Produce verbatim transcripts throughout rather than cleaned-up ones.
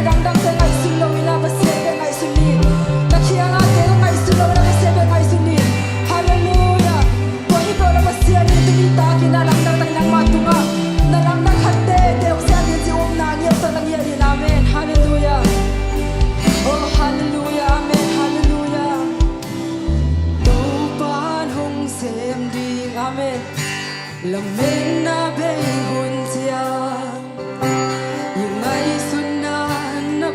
Dangdangte ngaihsun lo in ah Pasian bek ngaihsun ni. Na kiangah te ngaihsun lo in ah Pasian bek ngaihsun ni. Halleluiah. Tua hi peuh leh Pasian in tuni takin ah lamdang takin nangmah tungah na lamdang khatte te hong siam ding ci upna ngiat tawh na ngiat in. Amen. Halleluiah. Oh, halleluiah. Amen. Halleluiah. Topa'n hong sem ding. Amen. Lametna bei hun ciang i ngaihsutna na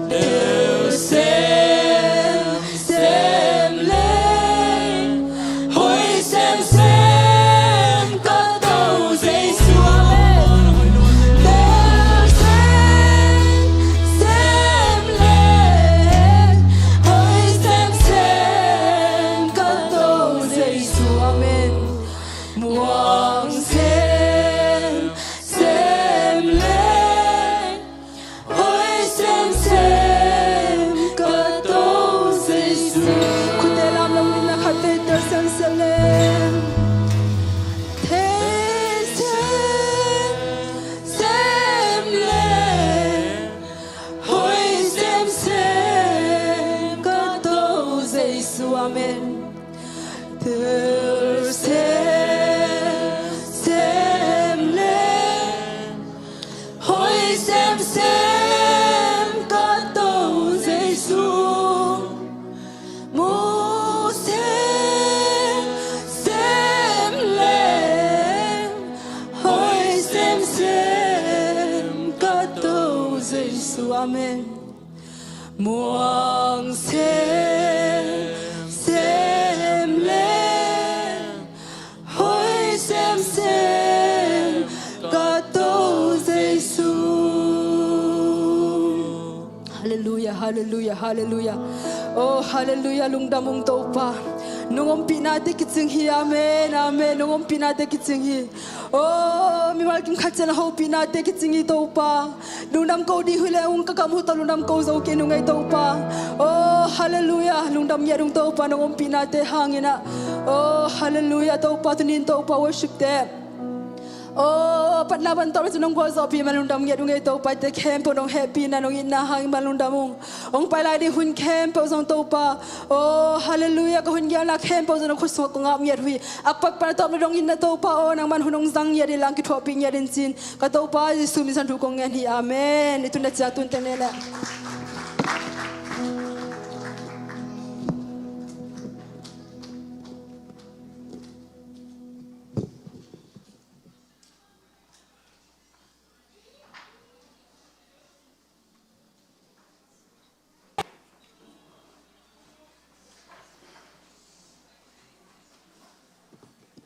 Tel semsem leng, hoi semsem ka To Jesu, amen. Tel semsem leng, hoi semsem ka To Jesu, amen. Muang semsem leng, hoi semsem ka To Jesu. Khutte lam lo in na khat vei tel semsem leng. Tel semsem leng, hoi semsem ka To Jesu. Amen. Tel semsem leng, hoi semsem ka To Jesu. Mu semsem leng, hoi semsem ka To Jesu. Amen. Muang semsem leng, hoi semsem ka To Jesu. Halleluia, halleluia, halleluia. Oh, halleluia, lungdam ung Topa. Nong ompihnate kicing hi, amen, amen. Nong ompihnate kicing hi. Oh, mimal kim khat ciang a hopihnate kicing hi Topa. Lungdam ko dih uh hi leh ung, ka kam uh tawh lungdam ko zo kei nung ei Topa. Oh, halleluia. Lungdam ngiat ung Topa, nong ompihnate hangin ah. Oh, halleluia. Topa, tuni in Topa, worship te, oh, patna pan tawh nong gualzawhpih man lungdam ngiat ung ei Topa. Te khempeuh nong hehpihna, nong itna hangin man lungdam ung. Hong pai lai ding hun khempeuh zong Topa, oh, halleluia, ka hun gelna khempeuh zong nong khut sungah kong ap ngiat uh hi. A pat pan a tawp na dong in na Topa, oh, nangman hun hong zang ngiat in lang, kithuahpih ngiat in ci-in ka Topa Jesu min suang thu kong ngen hi. Amen. I tun na cia tun teng ne le.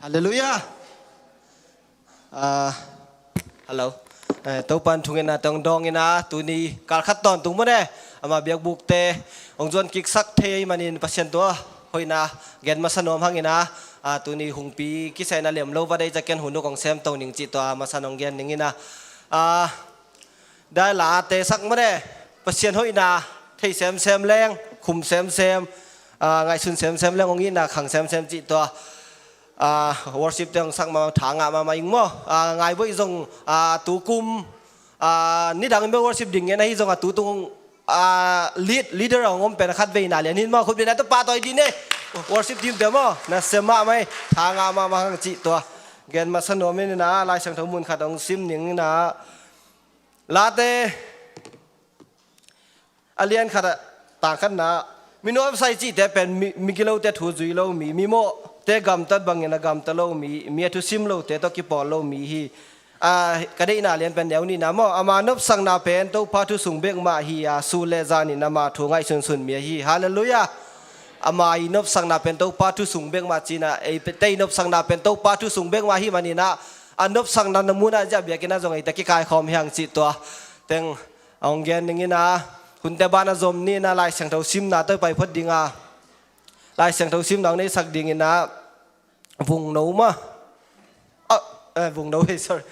Halleluia. Ah, hello. Eh, Topan thungetna tawh dawng in a, tuni kal khat tawntung maw ne, ama biakbukte hong zuan kiksak thei ahih manin Pasian tungah hoihna gen masa nuam hang in a, ah, tuni hungpi kisai na lem lo va dei ciang ken hun uh kong sem to ning cih tua masa nong gen ning in a. Ah, Dai late sak maw ne, Pasian hoihna thei semsem leng, khum semsem, ah, ngaihsun semsem leng, hong itna khang semsem cih tua, ah, worship te hong sak ma, tha ngah mahmah ing maw. Ah, Ngai Boih zong, ah, tu kum, ah, nidang in bel worship ding ngen ahi zong a tu tung, ah, lead, leader a hong om pen khat vei na lian hin maw, khut beng na tawh pahtawi dih ne. Worship team te maw, na sem mahmah hi, tha ngah mahmah hang cih tua gen masa nuam in a, Lai Siangtho mun khat hong sim ning in a. Late a lian khat ah tang khatna, mi nuamsa i cihte pen mi, migilote thu zui lo mi, mimawhte gamtat bangin a gamta lo mi, mi a thusim lote tawh kipawl lo mi hi. A, ka deihna lian pen neu nihna maw, ama nopsakna pen Topa thu sung bek mah hi a, sun le zanin ama thu ngaihsunsun mi ahi. Halleluia. Ama i nopsakna pen Topa thu sung bek mah ci-in a, eite i nopsakna pen Topa thu sung bek mah hi manin a, a nopsakna na mun ah ziah biakinn ah zong eite kikaikhawm hi hang cih tua teng a hong gen ning in a, hunte ban a zom ni in a, Lai Siangtho simna tawh pai phot ding a, Lai Siangtho simna hong neisak ding in a, Vungno maw. Ah, eh, Vungno, hey, sorry.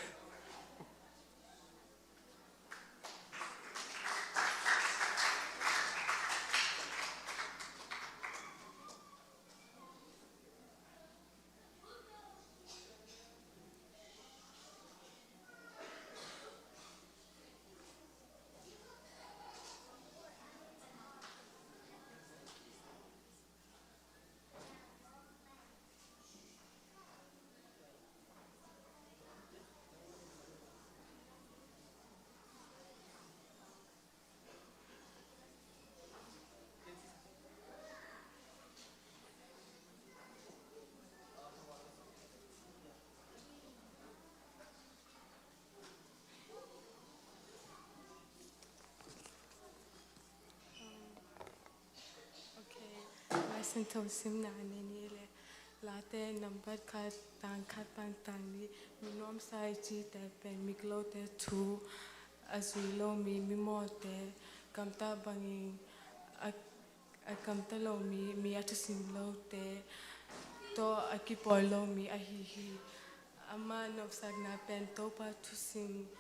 Siangtho simna nei ni le, Late nambat khat tang khat pan tang nih, mi nuamsa i cihte pen miklote thu a zui lo mi, mimawhte, gamta bangin a, a gamta lo mi, mi a thusim lote tawh a kipawi lo mi ahi hi. Ama nopsakna pen Topa thusim,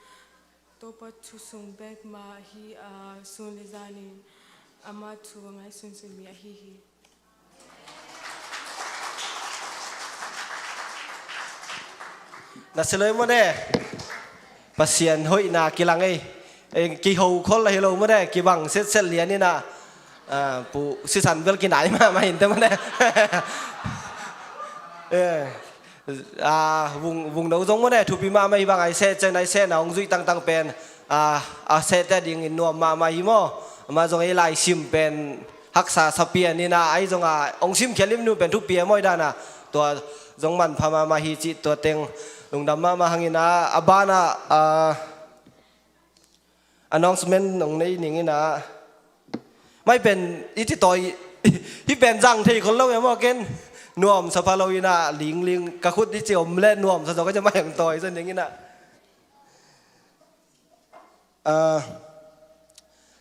Topa thu sung bek mah hi a, sun le zanin ama thu a ngaihsunsun mi ahi hi. Na si lo i maw ne? Pasian hoihna kilang ei. Ei, kiho khol la hi lo maw ne? Kibang setset lian ina. Ah, Pu Sisan bel kinai mahmah in te maw ne? Eh, ah, Vung, Vung No zong maw ne? Thupi mahmah hi bang a i seh ciang a i sehna hong zuih tangtang pen, ah, a sehte dingin nuam mahmah hi maw? Amah zong ei laisim pen haksa sa pian ina, ahi zongin hong simkhia limlim pen thupi a mawi dan a, tua zong manpha mahmah hi cih tua teng lungdam mahmah hang ina, a ban ah, ah, announcement hong nei ning ina, mai pen i ci tawi, hih pen zang thei khol lo e maw, ken nuamsa pha lo ina, lingling ka khut i ci om le nuamsa zaw ka ci, mai hong tawi zaw ning ina. Ah,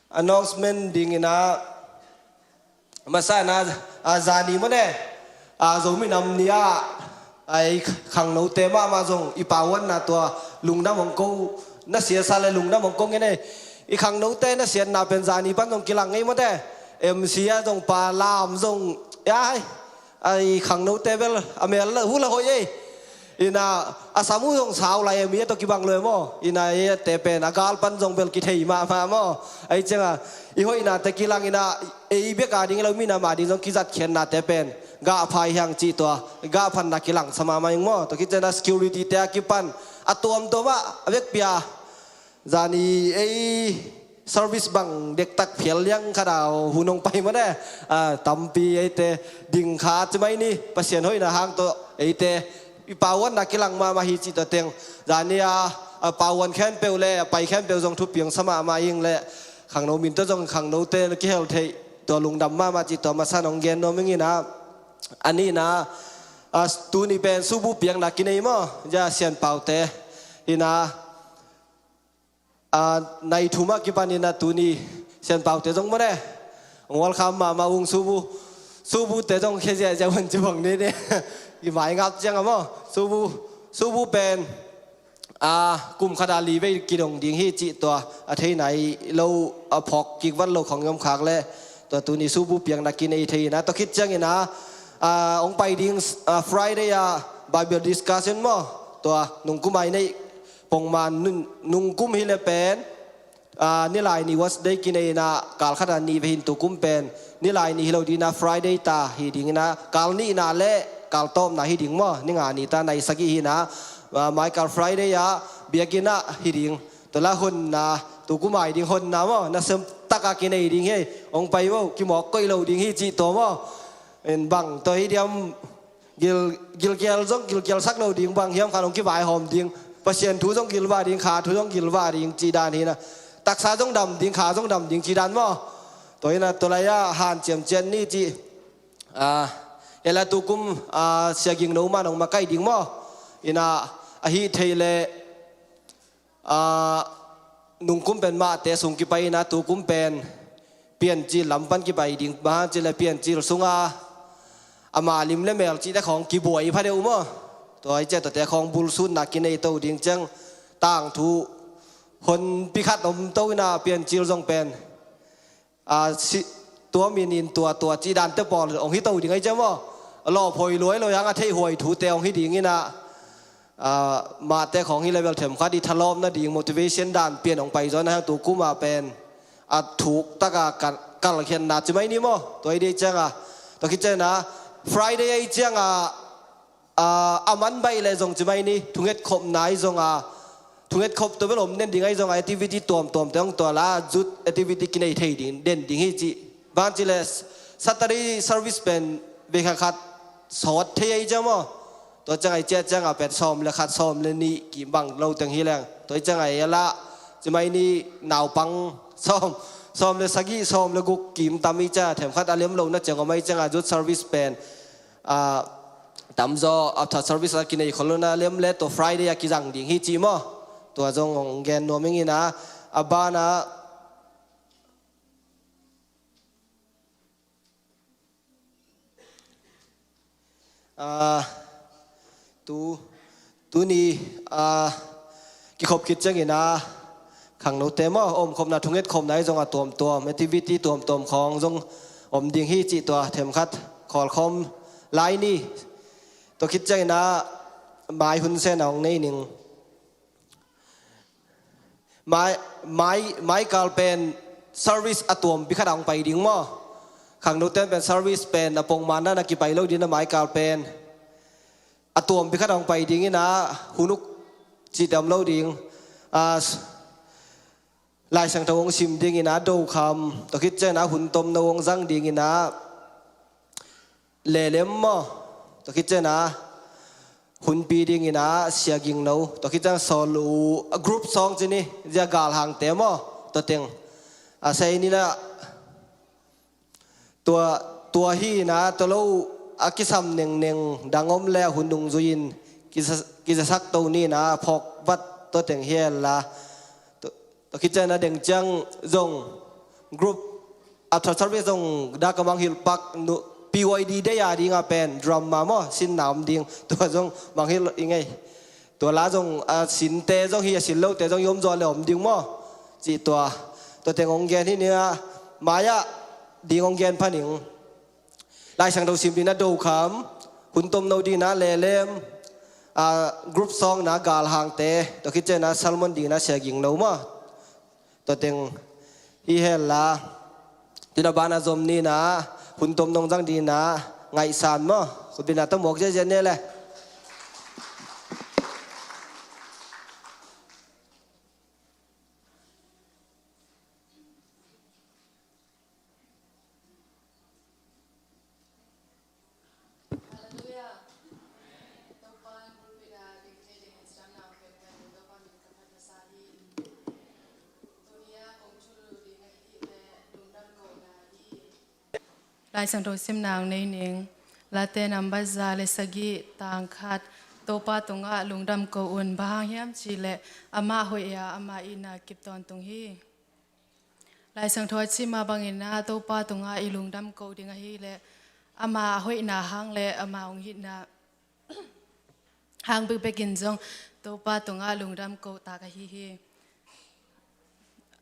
announcement ding ina, masa ina, ah, zani maw ne? Ah, Zomi Nam Ni ah, ah, i khangnote mahmah zong i pauanna tua lungdam hong ko, na siasa le lungdam hong ko ngen ei. I khangnote na siatna pen zani pan zong kilang ngei maw te? M C a zong pa lam zong, ya hai. Ai, khangnote bel a mel la, hu la hoih ei. Ina, a sam uh zong sau lai e, mi a tawh kibang lo e maw. Ina, eite pen a gal pan zong bel kithei mahmah maw. Ahi ciang a, i hoihnate kilang ina, ei bek a ding lo, mi nam a ding zong kizatkhiatnate pen gah pha hi hang cih tua gah phatna kilangsa mahmah ing maw. Tua khit ciang a security te a kipan a tuamtuam ah a vekpi a zani ei service bang dektak phial liang khat a hun hong pai maw ne? Ah, tampi eite ding kha ci mai ni, Pasian hoihna hang tawh eite i pauanna kilang mahmah hi cih tua teng. Zani a, a pauan khempeuh le a pai khempeuh zong thupi hong sa mahmah ing le, khangno min tawh zong khangnote kihel theih tua lungdam mahmah cih tua masa in hong gen nuam ing ina. A nihna, ah, tuni pen subu piakna kinei maw, ya sianpaute ina. Ah, nai thum ah kipan ina tuni sianpaute zong maw ne? Welcome mahmah ung, subu, subute zong khia ziahziah un ci bang ni ne. I mai ngap ciang a maw. Subu, subu pen, ah, kum khat a li vei kidong ding hi cih tua a thei nai lo, a phawk kik vat lo khong i om khak le, tua tuni subu piakna kinei thei ina, tua khit ciang ina, ah, hong pai ding, ah, Friday a Bible discussion maw. Tua nungkum a i neih pongman nun-, nungkum hi le pen, ah, Nilaini Wednesday kinei ina, kal khat a nih vei hi in, tukum pen Nilaini hi lo ding ina, Friday ta hi ding ina, kal nihna le kal tawpna hi ding maw. Ninga ni ta nai sagih hi ina, ah, mai kal Friday a biakinn ah hi ding. Tua la honna, tukum a hi ding honna maw, nasem tak a kinei ding hi. Hong pai maw, kimawk koih lo ding hi cih tua maw. En bang tua hi diam. Gil, gilkial zong gilkialsak lo ding, bang hiam khat hong kivaihawm ding. Pasian thu zong gilvah ding, kha thu zong gilvah ding cih dan hi ina. Taksa zong dam ding, kha zong dam ding cih dan maw. Tua ina tua lai a hanciam ciat ni cih. Ah, ela tukum, ah, Sia Ging No man hong makaih ding maw. Ina, ahih theih leh, ah, nungkum pen Mahte sung kipai ina, tukum pen Piancil lam pan kipai ding, bang hang cih leh Piancil sunga ama lim le mel cihte khawng kibuai pha deuh maw. Tua hi ciah tuate khawng bulsutna kinei to ding ciang, tangthu honpi khat om to ina, Piancil zong pen, ah, si, tua min in tua, tua cih dante pawl hong hi to ding ahi ciah maw. A lawphuai luai lo, hang a theihhuai thute hong hi ding ina, ah, Mahte khawng hi le bel themkhat i thalawpna ding, motivation dan pian hong pai zaw ina, hang tukum a pen a thuk tak a kal, kalkhiatna ci mai ni maw. Tua hi ding ciang a, tua khit ciang ina, Friday ahi ciang a, ah, a man baih le zong ci mai ni, thunget khopna ahi zong a, thunget khop tua bel om den ding ahi zong a, activity tuamtuamte hong tual a, youth activity kinei thei ding, den ding hi cih. Bang hang cih leh Saturday service pen vei khat khat sawt thei ahi ciang maw. Tua ciang a i ciah ciang a pen sawm le khat, sawm le nih kibang lo teng hi leng. Tua hi ciang a i a lah ci mai ni, naupang sawm, Sawm le sagih, sawm le guk kim tam i ciang a, themkhat a lem lohna ciang om a, i ciang a youth service pen a tamzaw after service a kinei khol lo na, lem le tua Friday a kizang ding hi ci maw. Tua zong hong gen nuam ing in a, a ban a Ah, tu, tuni, ah, kikhop khit ciangin a, khangnote maw, omkhopna, thungetkhopna hi zong a tuamtuam, activity tuamtuam khawng zong om ding hi cih tua themkhat khawlkhawm lai ni. Tua khit ciangin a, mai hun sen a hong nei ning. Mai, mai, mai kal pen service a tuampi khat a hong pai ding maw? Khangnote pen service pen a pongman dan a kipai lo ding a, mai kal pen a tuampi khat a hong pai ding in a, hun uk cihte om lo ding. A, Lai Siangtho hong sim ding in a, dokham, tua khit ciangin a hun tomno hong zang ding in a, Lelem maw? Tua khit ciangin a, hunpi ding in a, Sia Gingno. Tua khit ciang Saul U, a group song ci ni, zia Galhangte maw? Tua teng a sei ni na, tua, tua hi in a, tua lo a kisam nengneng dang om le a hun nung zui in kiza, kizasak to ni in a, phawk vat tua teng hi hen la. Tua, tua khit ciang a deng ciang zong group after service zong dak a mangngilh pak nu, P Y D day a ding a pen drama maw, sinna om ding. Tua zong mangngilh i ngei. Tua la zong a sinte zong hi, a sin lote zong i om zaw le om ding maw? Cih tua, tua teng hong gen hi ni a, mai ah ding hong gen pha ning. Lai Siangtho sim ding in a, dokham, hun tomno ding in a, Lelem, a, group song in a, Galhangte, tua khit ciang a, sermon ding in a, Sia Gingno maw? Tua teng hi hen la, tu in a ban a zom ni in a, hun tomno hong zang ding in a, Ngaihsan maw? Khutbetna tawh muak ziahziah ni le. Lai Siangtho simna hong nei ning. Late nambat za le sagih, tang khat. Topa tungah lungdam ko un. Bang hang hiam cih leh amah hoih a, ama itna kip tawntung hi. Lai Siangtho a cih mah bangin a, Topa tungah i lungdam ko ding ahih leh ama a hoihna hang le ama hong itna hang bekbekin zong Topa tungah lungdam ko tak ahi hi.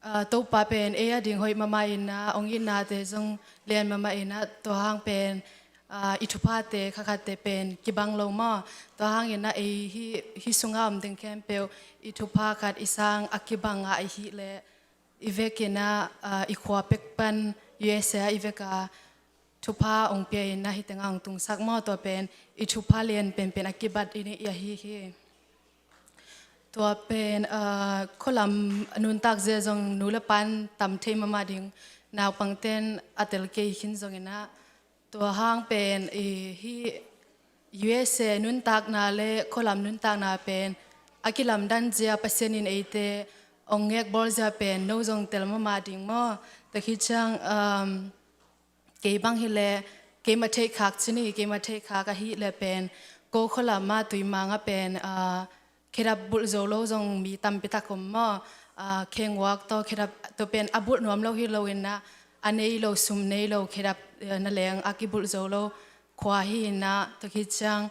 Ah, Topa pen ei a ding hoih mahmah in a, hong itnate zong lian mahmah in a, tua hang pen, ah, i thuphate khatkhatte pen kibang lo maw? Tua hangin a, ei hih, hih sunga om ding khempeuh i thupha khat i sang a kibang a, ahih leh i vekin a, ah, i khua pek pan U S A i vek a thupha hong pia in a, hih tengah hong tungsak maw? Tua pen i thupha lian penpen a kibat i neih ahi hi. Tua pen, ah, khualam nuntak zia zong nu le pa'n tam thei mahmah ding, naupangte'n a tel kei khin zongin a, tua hang pen i hih U S A nuntakna le khualam nuntakna pen a kilamdan zia, Pasian in eite hong ngekbawl zia pen no zong tel mahmah ding maw? Tua khit ciang, um, kei bang hi leh keima theih khak ci ni, keima theih khak ahih leh pen ko khualam ah, Tuimang ah pen, ah, khedap bulh zo lo zong mi tampi tak om maw? Ah, khenghuak tawh khedap tawh pen a bulh nuam lo hi lo in a, a nei lo, sum nei lo, khedap, eh, na leng a kibulh zo lo khua hi in a, tua khit ciang,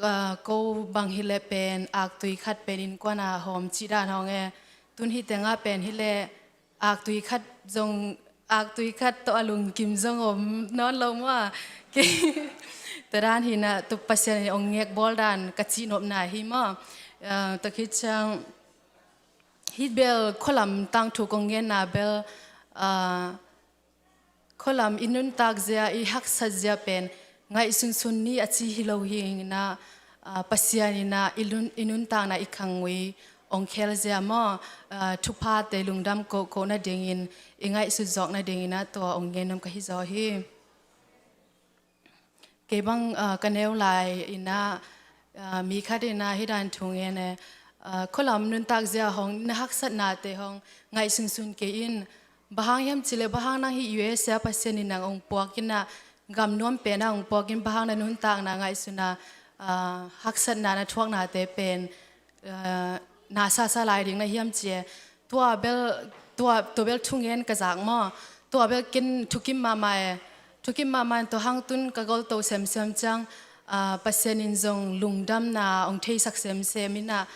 ah, ko bang hi leh pen aktui khat pen innkuan a hawm cih dan hawng e. Tun hih tengah pen hi leh aktui khat zong, aktui khat tawh a lungkim zong om nawn lo maw? Kei, tua dan hi in a, tua Pasian in hong ngekbawl dan ka cihnopna hi maw? Ah, tua khit ciang hih bel khualam tangthu kong genna bel, ah, khualam i nuntak zia, i haksat zia pen ngaihsunsun ni a ci hi lo hi in a, ah, Pasian in a i nun-, i nuntakna, i khangui hong khel zia maw? Ah, thuphate lungdam kohkoh nadingin, i ngaihsut zawk nadingin a, tua hong gen nuam ka hi zaw hi. Kei bang, ah, ka neu lai in a, ah, mi khat in a hih dan thu ngen e, ah, khualam nuntak zia hong na haksatnate hong ngaihsunsun kei in, Bang hang hiam cih leh, bang hang nang hih U S A Pasian in nang hong puak in ah, gam nuam pen ah hong puak in, bang hang na nuntakna ngaihsun ah, ah, haksatna na thuaknate pen, ah, na sasa lai ding na hiam ci e. Tua bel, tua, tua bel thungen ka zak maw. Tua bel ken thukim mahmah e. Thukim mahmah in tua hang tun ka golto semsem ciang, ah, Pasian in zong lungdamna hong theisak semsem in ah,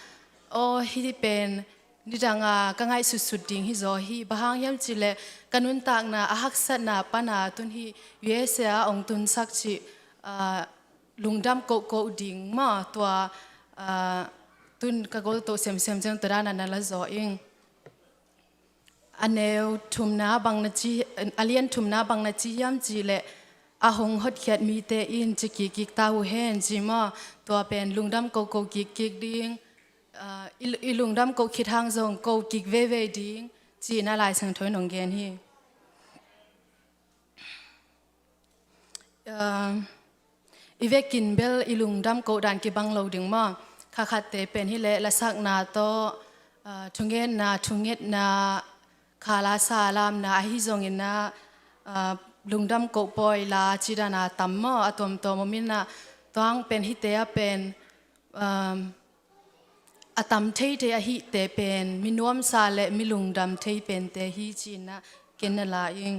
aw, hih pen nidang a ka ngaihsutsut ding hi zaw hi. Bang hang hiam cih leh, ka nuntakna a haksatna pan a tun hih U S A ah hong tunsak cih, ah, lungdam kohkoh ding maw, tua, ah, tun ka golto semsem ciang tua dan a na la zaw ing. A neu thumna bang na ci, a lian thumna bang na ci hiam cih leh, a hong hotkhiat mite in ci kikkik ta uh hen ci maw. Tua pen lungdam kohkoh kikkik ding. Ah, i, i lungdam koh khit hang zong koh kik veivei ding ci-in ah Lai Siangtho in hong gen hi. Ah, i vekin bel i lungdam koh dan kibang lo ding maw. Kha khatte pen hi leh lasakna tawh, ah, thungetna, thungetna, khala sa lamna ahi zongin ah, ah, lungdam koh pawi la ci dan a tam maw, a tuamtuam om in ah, tua hang pen hihte ah pen, um, a tam theithei ahihte pen mi nuamsa le mi lungdam thei pente hi ci-in ah ken na la ing.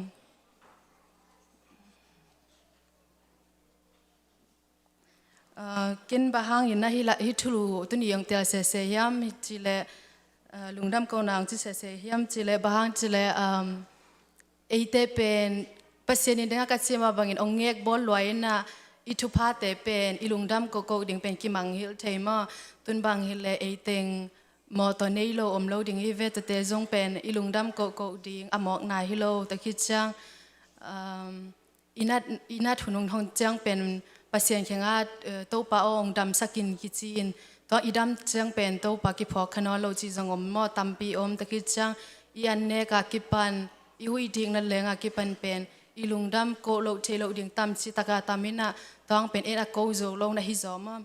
Ah, ken bang hangin ah hih la, hih thulu tuni hong tel sese hiam cih leh, ah, lungdam kohna hong ci sese hiam cih leh, bang hang cih leh, um, eite pen Pasian in dengah ka cih mah bangin hong ngekbawl lua in ah, i thuphate pen i lungdam kohkoh ding pen kimangngilh thei maw. Tun bang hi leh ei teng mawtaw nei lo om lo ding hi ve, tuate zong pen i lungdam kohkoh ding a mawkna hi lo. Tua khit ciang, um, i nat, i nat hun hong, hong ciang pen Pasian kiangah, eh, Topa aw, hong damsak in kici in, tua i dam ciang pen Topa kiphawk kha nawn lo cih zong om maw, tampi om. Tua khit ciang i an nek a kipan, i huih dikna leng a kipan pen i lungdam koh loh theih loh ding tamci tak a tam in ah, tua hang pen en a ko zo lo na hi zaw maw.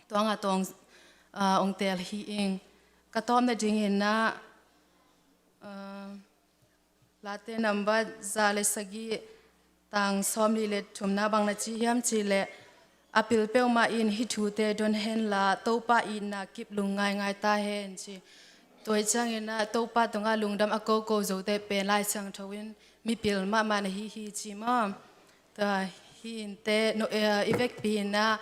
Tua hang a tua hong, ah, hong tel hi ing. Ka tawpna dingin ah, ah, Late nambat za le sagih, tang sawmli le thumna bang na ci hiam cih leh, a pil peuhmah in hih thute don hen la, Topa itna kip lungngaingai ta hen ci. Tua hi ciangin ah Topa tungah lungdam a koko zote pen Lai Siangtho in mipil mahmah na hi hi ci maw. Tua hi inteh, no, eh, i vekpi in ah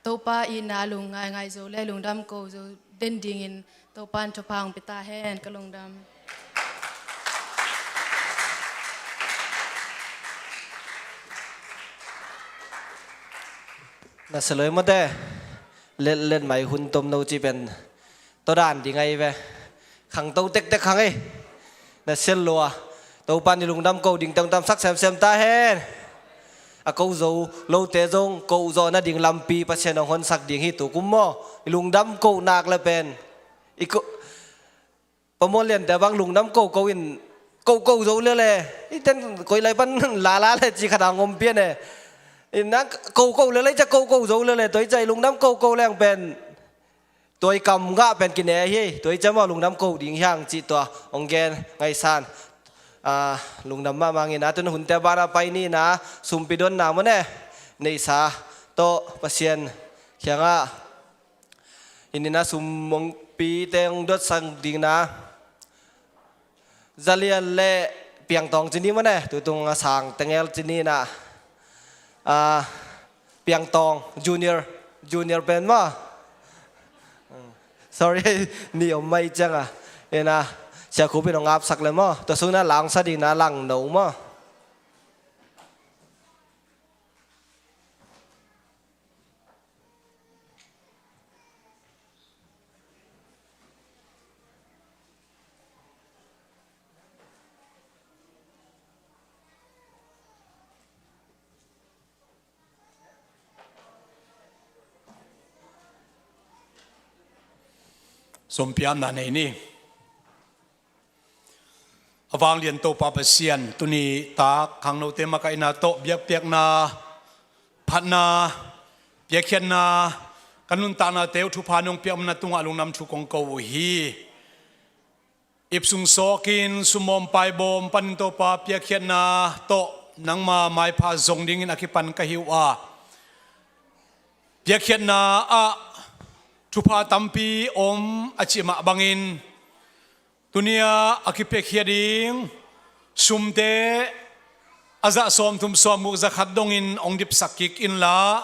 Topa itna lungngaingai zo le lungdam ko zo den dingin Topa in thupha hong pia ta hen. Ka lungdam. Na sia loi mawte. Letlet mai hun tom no ci pen. Tua dan ding ahi ve. Khangto tektek khang ei. Na sia lua. Topa in i lungdam ko ding teng damsak semsem ta hen. A ko zo lote zong ko zawh nading lampi Pasian hong honsak ding hi tu kum maw. I lungdam ko nak le pen. I ko, Pa Muan Lian te bang lungdam ko ko in ko ko zo le le. I ten koi lai pan la la le ci khat a ngom pian e. I nak ko ko le le ca ko ko zo le le. Tua i ca i lungdam ko ko leng pen. Tua i kam ngah pen kine hi, tua i cam a lungdam ko ding hiang cih tua hong gen ngaihsan. Ah, lungdam mahmah ing in ah, tun hunte bana pai ni in ah, sumpi donna maw ne, neihsa tawh Pasian kiangah. Inn in ah sumpi teng dotsak ding in ah. Zalian le Piangtawng ci ni maw ne, tutung a sang tengel ci ni in ah, ah, Piangtawng, junior, junior pen maw. Sorry, ni om mai ciang a. Ina, Sia Khup in hong apsak le maw. Tua sung in ah langsa ding in ah Langno maw. Sumpiamna nei ni. A vanglian Topa Pasian, tuni tak khangnote makaihna tawh biakpiakna, phatna, piakkhiatna, ka nuntaknate uh thupha nong piak omna tungah lungdam thu kong ko uh hi. Ipsung sawkin sumawm paibawm panin Topa piakkhiatna tawh nangma maipha zong dingin a kipan ka hi uh a, piakkhiatna ah thupha tampi om a cih mah bangin, tunia a kipiakhia ding sumte a zah sawmthum sawmguk zakhat dongin hong dipsak kik inla,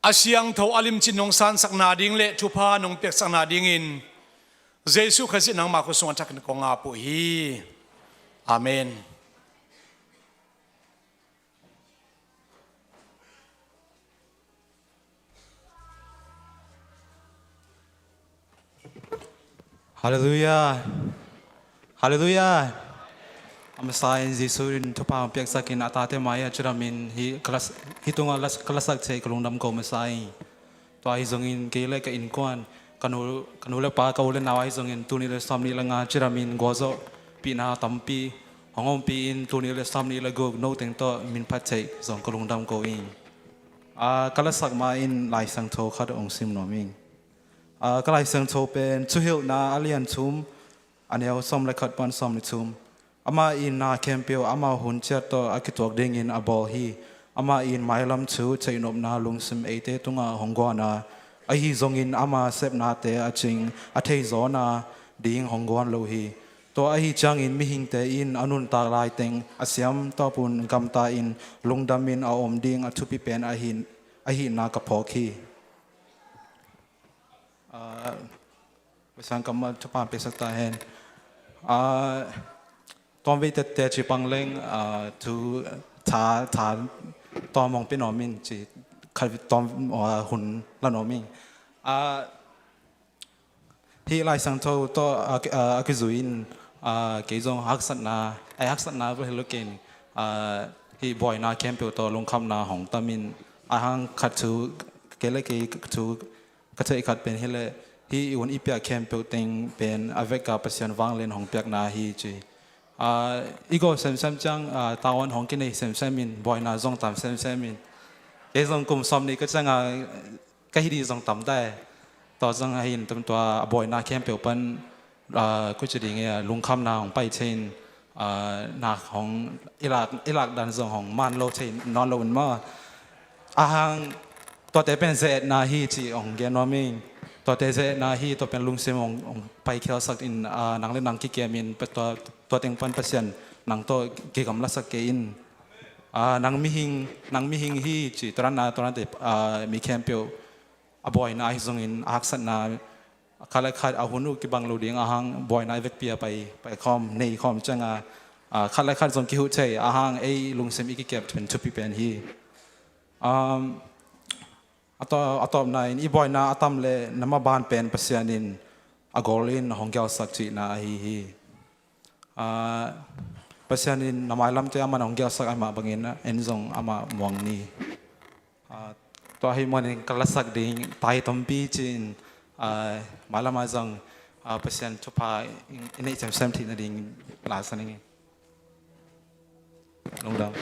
a siangtho a limcin nong sansakna ding le thupha nong piaksakna dingin Jesuh Khazih nangma khut sungah thakin kong ap uh hi. Amen. Halleluiah. Halleluiah. A masa in Jesuh in thupha hong piaksakin a tate mai-ah cidamin hih ka las-, hih tungah las-, ka lasak thei ka lungdam ko masa hi. Tua ahi zongin kei le ka innkuan, ka nu, ka nu le pa, ka u le nau ahi zongin tul nih le sawmnih le nga cidamin gualzawhpihna tampi hong ompih in, tul nih le sawmnih le guk no teng tawh min phat theih zong ka lungdam ko hi. A, ka lasak ma-in Lai Siangtho khat hong sim nuam ing. A, ka Lai Siangtho pen Thuhilhna a lian thum, a neu sawm le khat pan sawm le thum. Amah in na khempeuh amah hun ciat tawh a kituak dingin a bawl hi. Amah in mailam thu theihnopna lungsim eite tungah hong guan a, ahi zongin ama sepnate a cing a thei zawna ding hong guan lo hi. Tua ahi ciangin mihingte in a nuntak laiteng a siam tawpun gamta in lungdamin a om ding a thupi pen ahi, ahihna ka phawk hi. Ah, Pasian kammal thupha piaksak ta hen. Ah, tawmvei tette ci pang leng, ah, thu tha, tha tawm hong pia nuam in ci khat tawm, ah, hun la nuam ing. Ah, hih Lai Siangtho tawh, ah, ki-, ah, a kizui in, ah, kei zong haksatna, ai haksatna bel hi lo kei in, ah, hih buaina khempeuh tawh lungkhamna hong tam in, a hang khat thu, kei le kei thu ka theih khat pen hi leh, hih i hun i piak khempeuh teng pen a veka Pasian vanglian hong piakna hi ci. Ah, i gawl semsem ciang, ah, tavuan hong kinei semsem in, buaina zong tam semsem in. Kei zong kum sawmnih ka ciang a, ka hih ding zong tam ta e. Tua zong ahi in tua a buaina khempeuh pan, ah, kua ci ding e, lungkhamna hong pai thei in, ah, nak hong i lak, i lak dan zong hong man lo thei nawn lo in maw. A hang, tuate pen ze-etna hi ci hong gen nuam ing. Tuate ze-etna hi, tua pen lungsim hong, hong paikhialsak in, ah, nang le nang kikem in, pa-, tua, tua teng pan Pasian nang tawh kigamlasak kei in. Ah, nang mihing, nang mihing hi ci, tua dan a, tua dante, ah, mi khempeuh a buaina ahi zongin a haksatna, khat le khat a hun uh kibang lo ding a hang, buaina i vekpi a pai, pai khawm, nei khawm ciang a, ah, khat le khat zong kihuh thei a hang, ei lungsim i kikep pen thupi pen hi. Um, a taw-, a tawpna in i buaina a tam le na maban pen Pasian in a gol in hong gelsak cihna ahi hi. Ah, Pasian in na mailamte a man hong gelsak ahih mah bangin en zong amah muang ni. Ah, tua ahih manin ka lasak ding tai tampi ci-in, ah, mailam ah zong, ah, Pasian thupha i, i neih semsem theih nading la sa ning. Lungdam.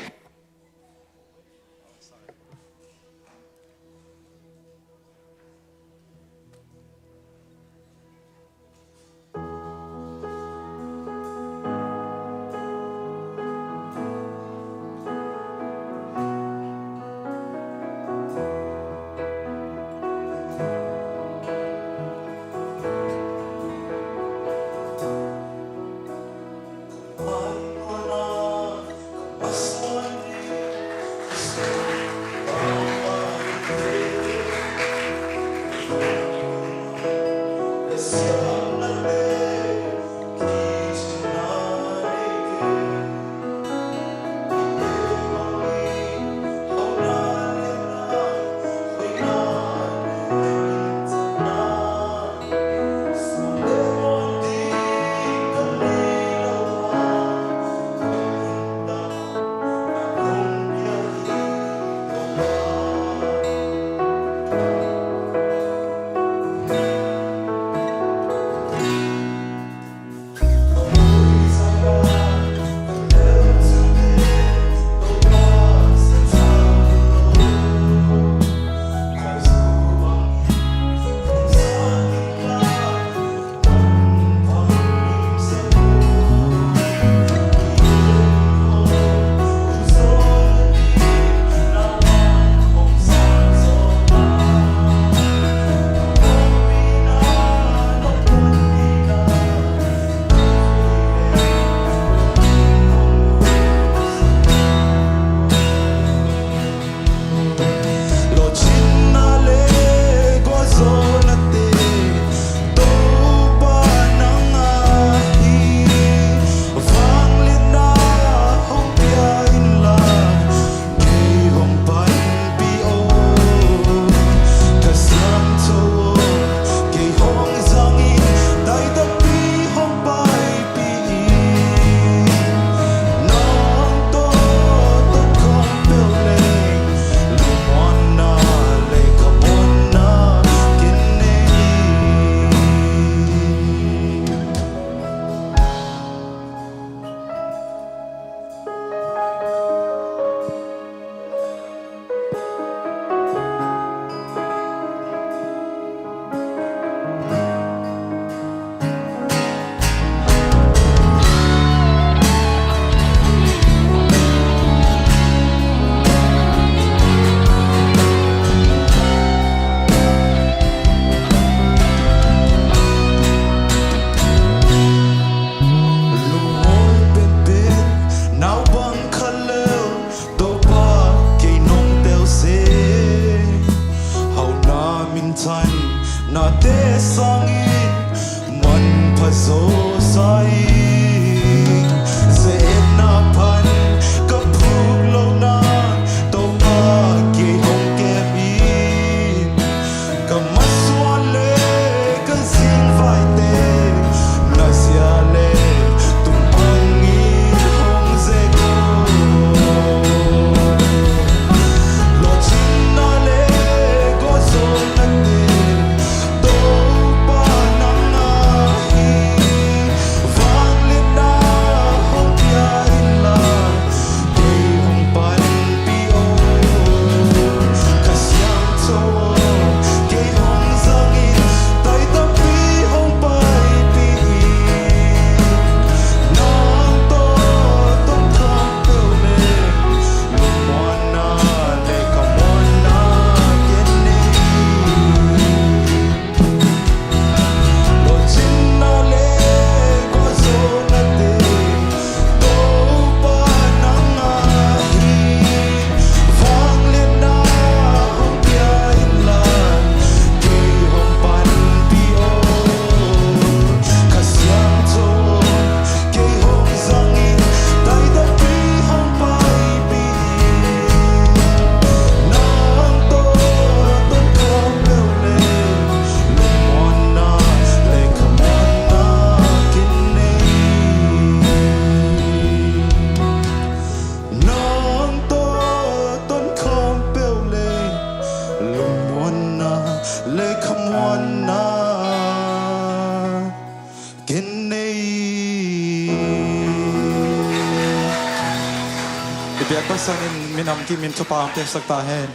Biak Pasian in minam kim in thupha hong piaksak ta hen.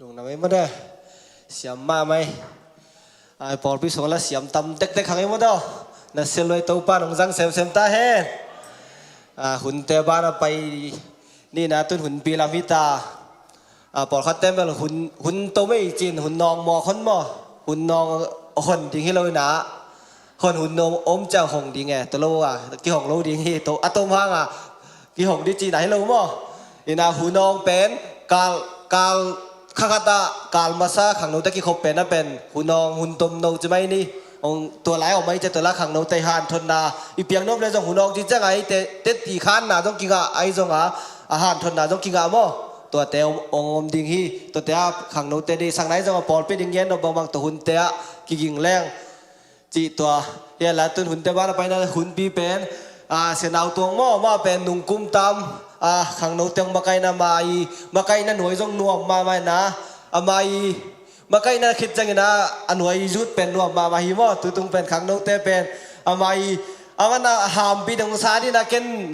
Lungdam ei maw de. Siam mahmah ei. Ai, pawlpi sung la siam tam tektek hang ei maw de. Na sia luai Topa nong zang semsem ta hen. Ah, hunte ban a pai ni na tun hunpi lam hi ta. Ah, pawlkhat tem bel hun, hun to mei cin, hun nawng mawk hon maw. Hun nawng hon ding hi lo ina. Hon hun nawng om ciang hong ding e. To lo a, kihong lo ding hi. To, a tom hang a, kihong di cina hi lo maw. Ina hun nawng pen, kal, kal, kha khat a, kal masa khangnote kikhop pen a pen, hun nawng, hun tom no ci mai ni. Ong tua lai om mai cia tua lai khangnote hanthotna, i piang nop le zong hun nawng ci ciang a i te, te ti khanna zong kingah, ai zong a, a hanthotna zong kingah maw. Tuate ong, ong om ding hi, tuate a khangnote deihsakna i zong a pawlpi ding gen nop bangbang tua hunte a kiging leng. Cih tua, hia la tun hunte ban a paina hunpi pen, a, Sia Nau Tuang maw, mah pen nungkum tam, a, khangnote ong makaihna mai, makaihna nuai zong nuam mahmah ina, a mai, makaihna khit ciangin a, a nuai zut pen nuam mahmah hi maw, tutung pen khangnote pen, a mai, a man a hampi dong sa dina ken,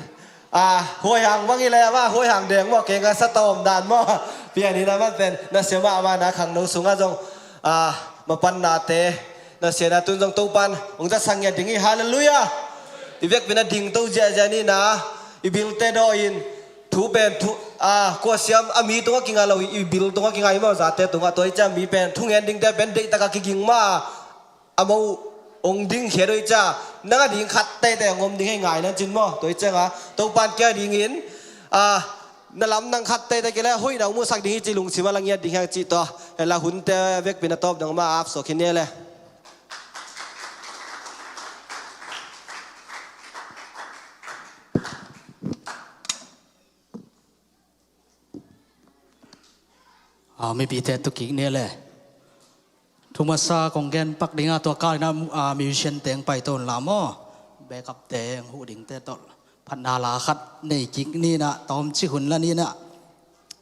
a, huaihang bang i le ama, huaihang deng maw, kei nga sa tawm dan maw, pian hi na man pen, na sia mahmah na khangno sungah zong, a, mapannate, na sia na tun zong Topan, ong za sang ngiat ding hi, halleluiah. I vekpi na ding to ziahziah ni na, i bilte daw in, thu pen, thu, a, kua siam, a mi tungah kingah lo hi, i bil tungah kingah hi maw, zate tungah tua i ciang mi pen, thungen dingte pen, deihtakah kiging ma, a mo ong ding khia doi cia, nang a ding khat teitei ong om ding hei ngai nan cin maw, tua i cianga, Topan kia dingin, a, na lam nang khat teitei kile, hoih na ong musak ding hi ci lungsim a la ngiat ding hiang cih tua, hela hunte vekpi na tawp dang ma ap suak hi nia le. A, mipite tu kik nia le. Thu masa kong gen pak dinga tua kal ina, a, musician teng pai ton la maw. Backup teng huh dingte tol. Phatna la khat nei kik ni na, tawm ci hun la ni na.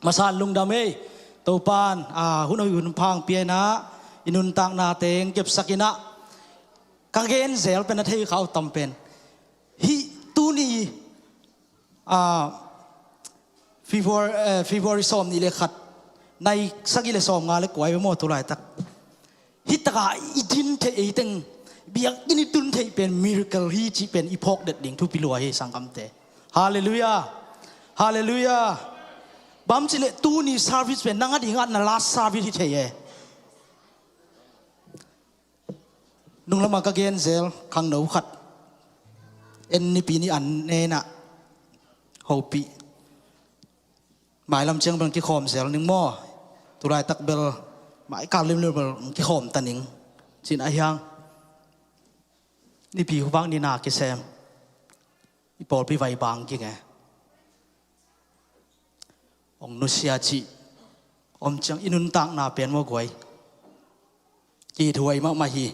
Masa lungdam ei. Topan, a, hun hoih hun phang pia ina, i nuntakna teng kepsak ina. Ka gen zel pen a thei khau tam pen. Hi tuni, a, February, eh, February sawm nih le khat, nai sagih le sawm nga le kua i maw tu laitak. Hi taka i din theih ei teng, biakinn i tun theih pen miracle hi cih pen i phawk det ding thupi lua hi sangkamte. Halleluiah. Halleluiah. Bang ci le tuni service pen nang a dingah na last service hi thei e. Nung lamah ka gen zel khangno khat. En nipi ni an nena hopih. Mailam ciang bel kikhawm zel ning maw. Tulaitak bel mai kal limlim bel kikhawm ta ning. Cin a hiang. Nipi hupang ni na kisem. I pawlpi vai bang ging e. Ong nusia cih om ciang i nuntakna pen maw guai. Kithuai mahmah hi.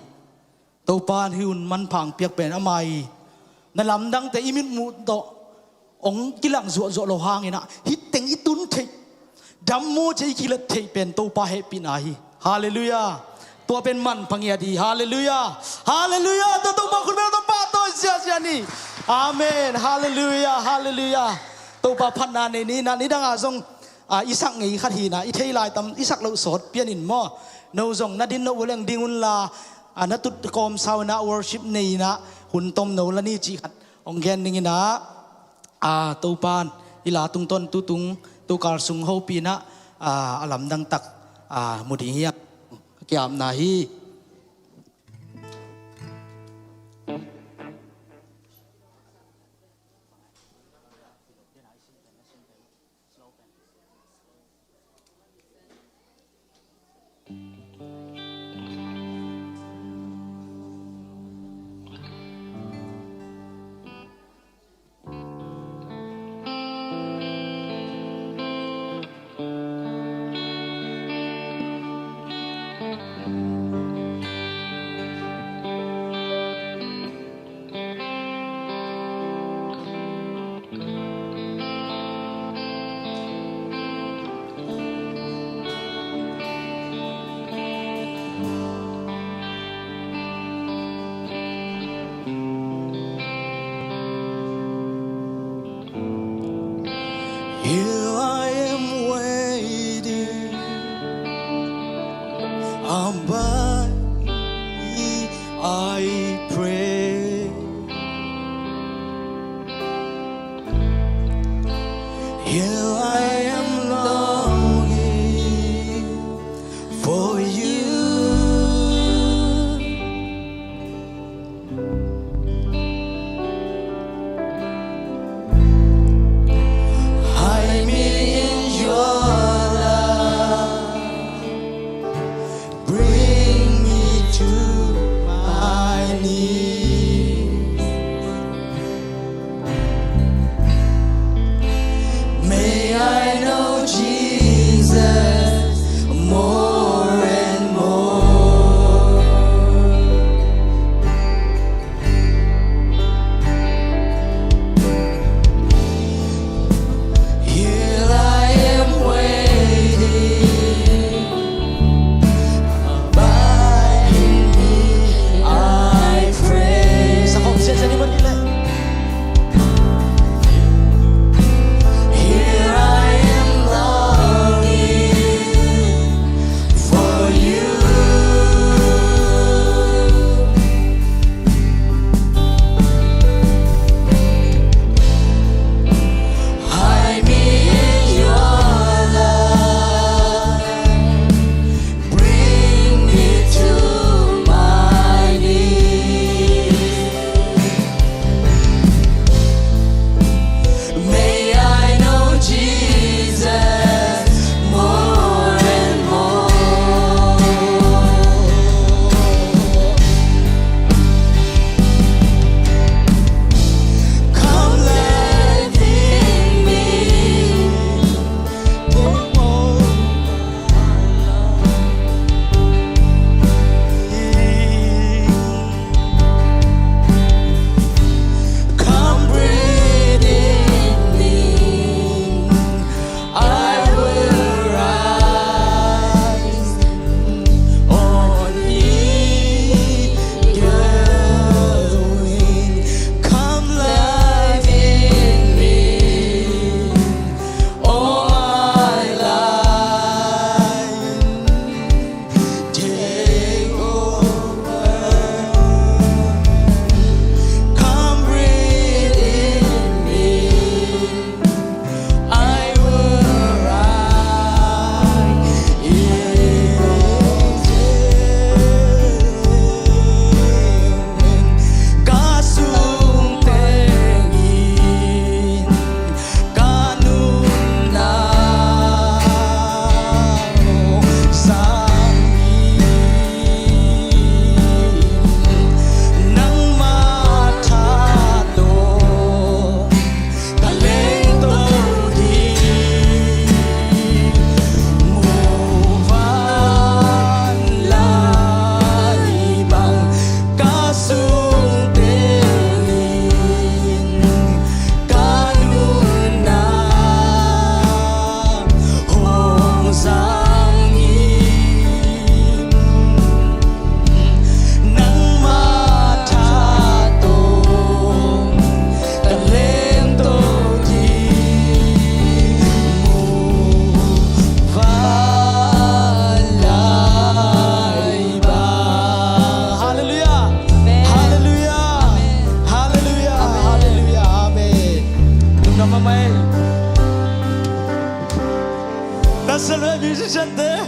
Topan hi un manphang piak pen amah hi. Na lamdangte i mitmuh tawh ong kilang zuahzuah lo hangin ah hi teng i tun theih. Dammaw cia i kilet theih pen Topa hehpihna hi. Halleluiah. Tua pen manpha ngiat hi. Halleluiah. Halleluiah. Tua Topa khut bel Topa tawh ziahziah ni. Amen. Halleluiah. Halleluiah. Topa phatna nei ni na, nidangah zong, a, i sak ngei khat hi na, i thei lai tam, i sak loh sawt pian in maw. No zong na din no uleng ding unla, a, na tut kawm sau na worship nei na, hun tom no la ni cih khat ong gen ning ina. A, Topan i la tungtawn tutung tukal sung hopih na, a, a lamdang tak, a, mu ding hiam. Kiamna hi.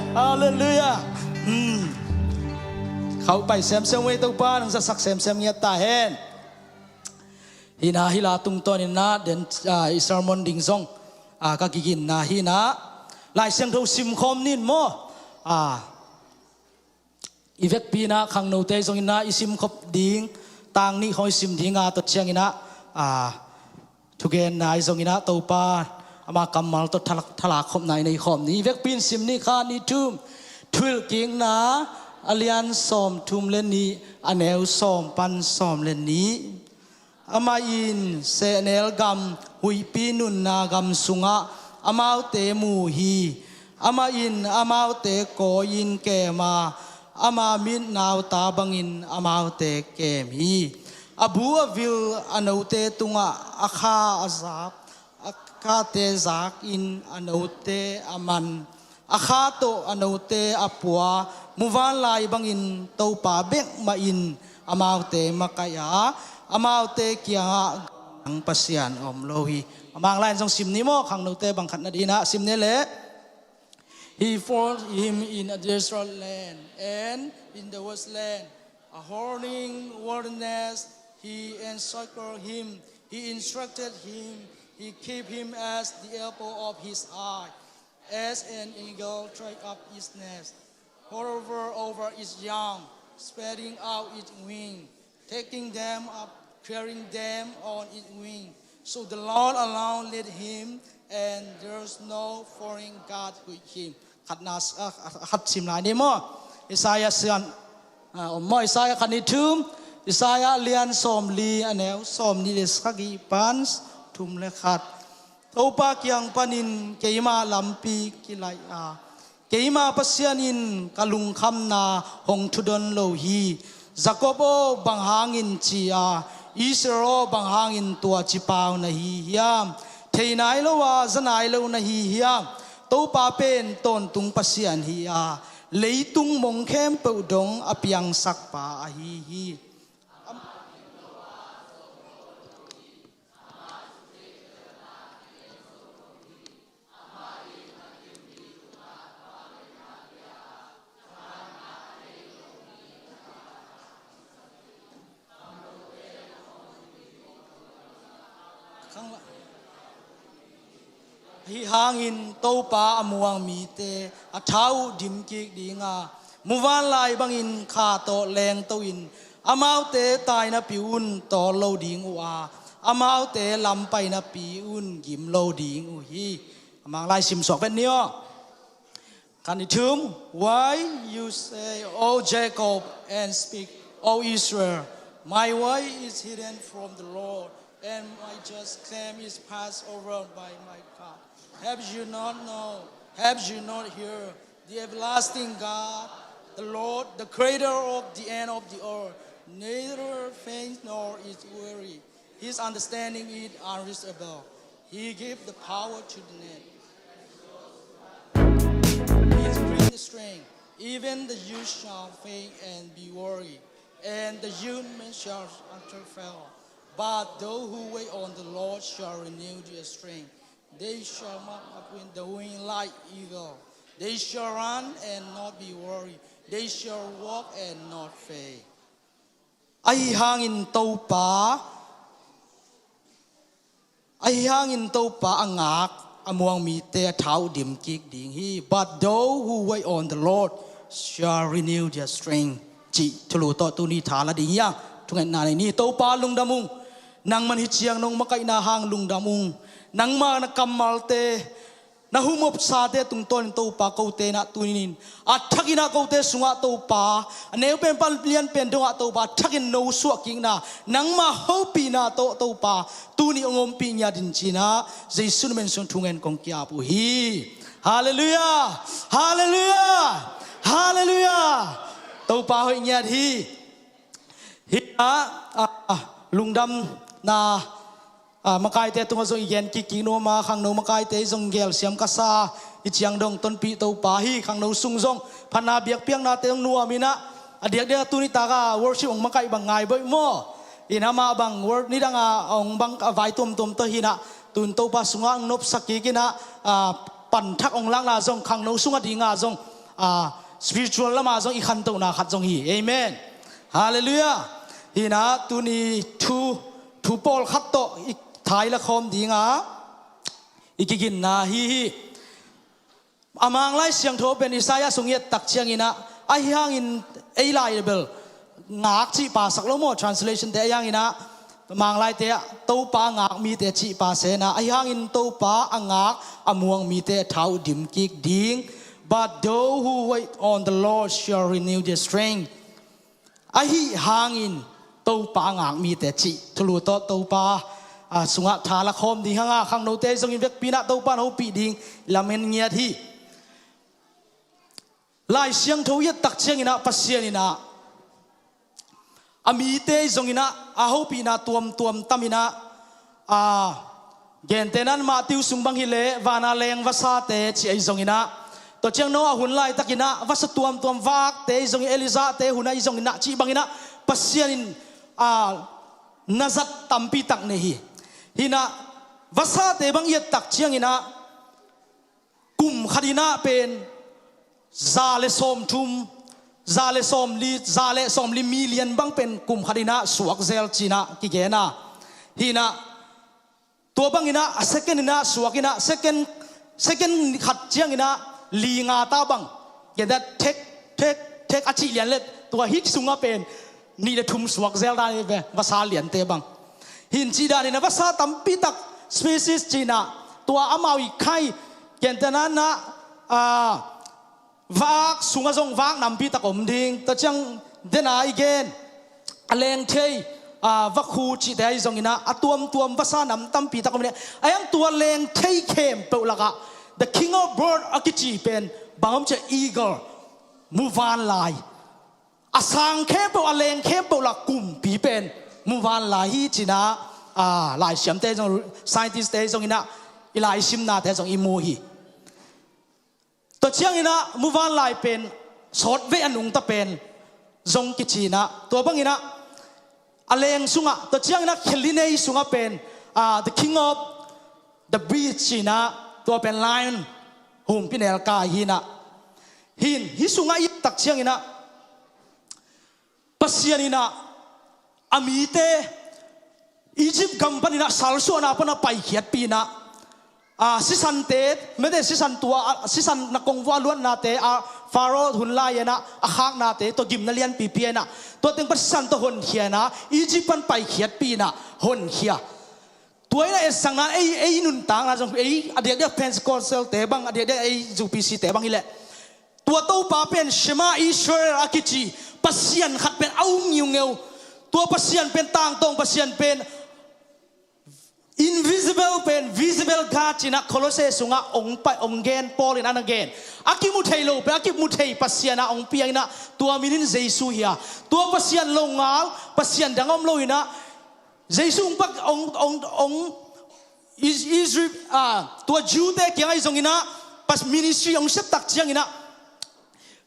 Halleluiah. Khauh pai semsem uh ei, Topa nang zasak semsem ngiat ta hen. Hih na hih la tungtawn in na den, i sermon ding zong ka kiginna hi na. Lai Siangtho simkhawm nin maw? I vekpi na khangnote zong in na i simkhop ding, tang nih khawng i sim ding a, tua ciangin na thugenna i zong in na Topa ama kammal tawh thalak khopna i nei khawm ni. I vekpi in sim ni, khat, nih, thum. Thuhilhkikna a lian sawm thum le nih, a neu sawm pan sawm le nih. Amah in sehnel gam huihpi nunna gam sungah amaute mu hi. Amah in amaute kawi-in kem a, ama mit nauta bangin amaute kem hi. A bu a vil a note tungah a kha a zak, a khate zakin a note a man, a kha tawh a note a pua. Muvanlai bangin Topa bek mah in amaute makaih a, amaute kiangah nang Pasian om lo hi. A mang lai-in zong sim ni maw, khangnote bang khat na ding in na sim ni leh. He found him in a desolate land and in the wasteland, a howling wilderness. He encircled him, he instructed him, he kept him as the apple of his eye. As an eagle takes up its nest, hover over its young, spreading out its wing, taking them up, carrying them on its wing. So the Lord alone led him, and there's no foreign God with him. Khat na, ah, khat sim lai ni maw? Isaiah sian, ah, om maw? Isaiah khat, nih, thum. Isaiah lian sawm li, a neu sawm nih le sagih pan thum le khat. Topa kiang panin keima lampi kilaih a, keima Pasian in ka lungkhamna hong thudon lo hi. Jakob aw, bang hangin ci a, Israel aw, bang hangin tua ci pau na hi hiam? Thei nai lo a, za nai lo na hi hiam? Topa pen tawntung Pasian hi a, leitung mong khempeuh dong a piangsakpa ahi hi. Ahi hangin Topa a muang mite a tha uh dim kik ding a, muvanlai bangin kha tawh lengto-in amaute tainapi un tawl lo ding uh a, amaute lampainapi un gim lo ding uh hi. A mang lai sim suak vet ni aw. Khat, nih, thum. Why you say, O Jacob, and speak, O Israel, my way is hidden from the Lord, and my just claim is passed over by my God. Have you not known? Have you not heard? The everlasting God, the Lord, the creator of the end of the earth, neither faints nor is weary. His understanding is unreachable. He gives the power to the needy. He brings the strength. Even the youth shall faint and be weary, and the young men shall utterly fail. But those who wait on the Lord shall renew their strength. They shall mount up with the wing like eagle. They shall run and not be weary. They shall walk and not faint. Ahi hangin Topa, ahi hangin Topa a ngak a muang mite a tha uh dim kik ding hi. But those who wait on the Lord shall renew their strength, cih thulu tawh tuni tha la ding hi a, thungetna nei ni. Topa lungdam ung. Nangman hih ciang nong makaihna hang lungdam ung. Nangma na kammalte, na humopsate tungtawnin Topa kote in ah tuni-in a thakin ah kote sungah Topa, a neu pen pan lian pen dongah Topa a thakin no suah kikna, nangma hopihna tawh Topa tuni hong ompih ngiat in ci-in ah Jesu min sung thungen kong ki-ap uh hi. Halleluiah. Halleluiah. Halleluiah. Topa hoih ngiat hi. Hih ah, ah, lungdamna, ah, makaite tungah zong i gen kik kik nuam a, khangno makaite zong gelsiam ka sa. Hih ciang dong tonpih Topa hi. Khangno sung zong phatna biakpiaknate zong nuam in ah, a diakdiak a tuni tak a worship hong makaih bang ngai boih maw? In amah bang worship nidang a hong bang a vai tuamtuam tawh hi in ah, tun Topa sungah hong nopsak kik in ah, ah, panthak hong lakna zong khangno sung a ding a zong a, spiritual lamah zong i khantohna khat zong hi. Amen. Halleluiah. Hinah tuni thu, thu pawlkhat tawh i thaila khawm dinga i kiginna hi hi. A Manglai Siangtho pen Isaiah sung i et tak cianginah, ahi hangin ei lai bel ngak cih pasak lo maw, translation te, ahi hanginah Manglaite ah Topa a ngak mite cih pa sena, ahi hangin Topa a ngak a muang mite tha uh dim kik ding. But those who wait on the Lord shall renew their strength. Ahi hangin Topa a ngak mite cih thulu tawh Topa, a, sungah tha la khawm ding hanga, khangnote zongin vekpi inah Topa in hopih ding lamen ngiat hi. Lai Siangtho i et tak cianginah Pasian inah a mite zonginah a hopihna tuamtuam taminah, a, gentehna in Matthew sung bang hileh vana leng vasate ci ahi zonginah, tua ciang Noah hun laitakinah vasa tuamtuam vakte ahi zongin, Elijahte hun ahi zonginah cih banginah Pasian in, a, na zat tampi tak nei hi. Hinah vasate bang i et tak cianginah kum khatinah pen za le sawmthum, za le sawmli, za le sawmli million bang pen kum khatinah suak zel cinah kigena. Hinah tua banginah a second inah suak inah second, second khat cianginah li nga ta bang, gentehna thek, thek, thek a cih lian le tua hik sungah pen nih le thum suak zel dan hi ve, vasa liante bang. Hin cih danin a vasa tampi tak species cinah tua amau i khai, gentehna inah, a, vak sungah zong vak nampi tak om ding. Tua ciang dena i gen a lengthei, a, vakhu cihte ahi zonginah a tuamtuam vasa nam tampi tak om ding. Ahi hang tua lengthei khempeuh lakah the king of bird a kici pen bang om ciah, eagle, muvanlai. A sang khempeuh, a leng khempeuh lak kumpi pen muvanlai hi cinah, a, laisiamte zong, scientist-te zonginah i laisimnate zong i mu hi. Tua cianginah muvanlai pen sawtvei a nungta pen zong kicinah, tua banginah a leng sungah, tua cianginah khelinei sungah pen, a, the king of the beast cinah, tua pen lion, humpi nelkai hinah. Hin, hih sungah i et tak cianginah Pasian inah a mite Egypt gam paninah salsuahna pana paikhiatpih inah, a, sisante, mete sisan tua, a, sisan na kongvua luatnate, a, Pharaoh hun lai-inah a khaknate tua gimna lianpipi inah tua teng pan sisan tua honkhia inah Egypt pan paikhiatpih inah honkhia. Tua inah etsakna ei, ei nuntakna zong ei a diakdiak Pentecostal-te bang, a diakdiak ei U P C-te bang hileh tua Topa pen Shema Israel a kici Pasian khat pen a um ngiungeu. Tua Pasian pen tangtawng Pasian pen invisible pen visible God cinah Colossae sungah ong pai, ong gen, Paul in a na gen. A kimu thei lo pen a kimu thei Pasian a ong piang inah tua min in Jesu hi a. Tua Pasian longal, Pasian dang om lo inah Jesu ong pak, ong, ong, ong Is-, Israel, a, tua Jew-te kiangah i zonginah pas ministry ong sep tak cianginah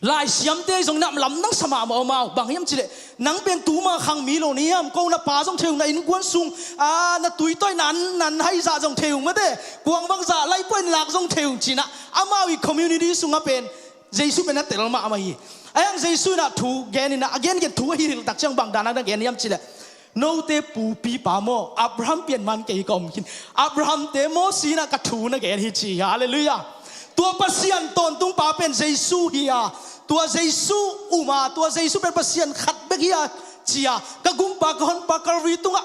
laisiamte i zonginah lamdang sa mahmah om a, bang hiam cihleh nang pen tuma khang mi lo na hiam, ko na pa zong thei ung, na innkuan sung, a, na tuitawi na an, na an haizah zong thei ung mate, kuang bangzah laipuai na lak zong thei ung cinah amau i community sungah pen Jesu pen a tel mahmah hi. Ahi hang Jesu inah thu gen inah a gengen thu a hilhilh tak ciang bang danin a na gen hiam cihleh, note pupipa maw, Abraham pian man kei ka om khin. Abraham-te mawsi inah ka thu na gen hi ci hi. Halleluiah. Tua Pasian tawntungpa pen Jesu hi a, tua Jesu um a, tua Jesu pen Pasian khat bek hi a ci a, ka gumpa, ka honpa Calvary tungah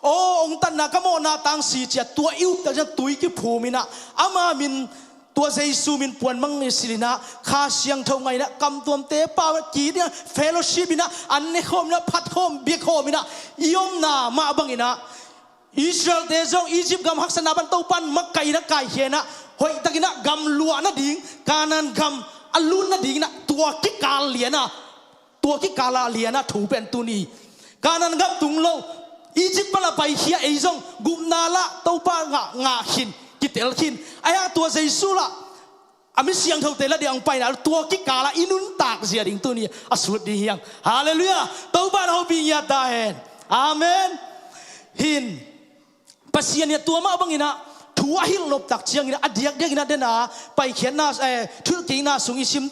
aw ong tanna ka mawhna tangsi ci a, tua i up tak ciang tui kiphum inah ama min, tua Jesu min puan mang i silh inah Kha Siangtho ngah inah kamtuamte pau a ki dingah fellowship inah an ne khawm inah phat khawm biak khawm inah i omna mah banginah Israel-te zong Egypt gam haksatna pan Topa in makaih inah kaikhia inah hoihtak inah gam luah nading, Kanaan gam a lut nading inah tua kikal lian a, tua kikal a lian a thu pen tuni Kanaan gam tung lo, Egypt pan a paikhia ei zong gupna lah Topa ngah, ngah khin, kitel khin. Ahi hang tua Jesu lah a mi siangthote la ding a ong pai inah tua kikal ah i nuntak zia ding tuni a sut ding hi hang. Halleluiah. Topa in a hopih ngiat ta hen. Amen. Hin Pasian inah tua mah banginah thu a hilh nop tak cianginah a diakdiak inah dena Paikhiatna, eh, Thuhilhkikna sung i sim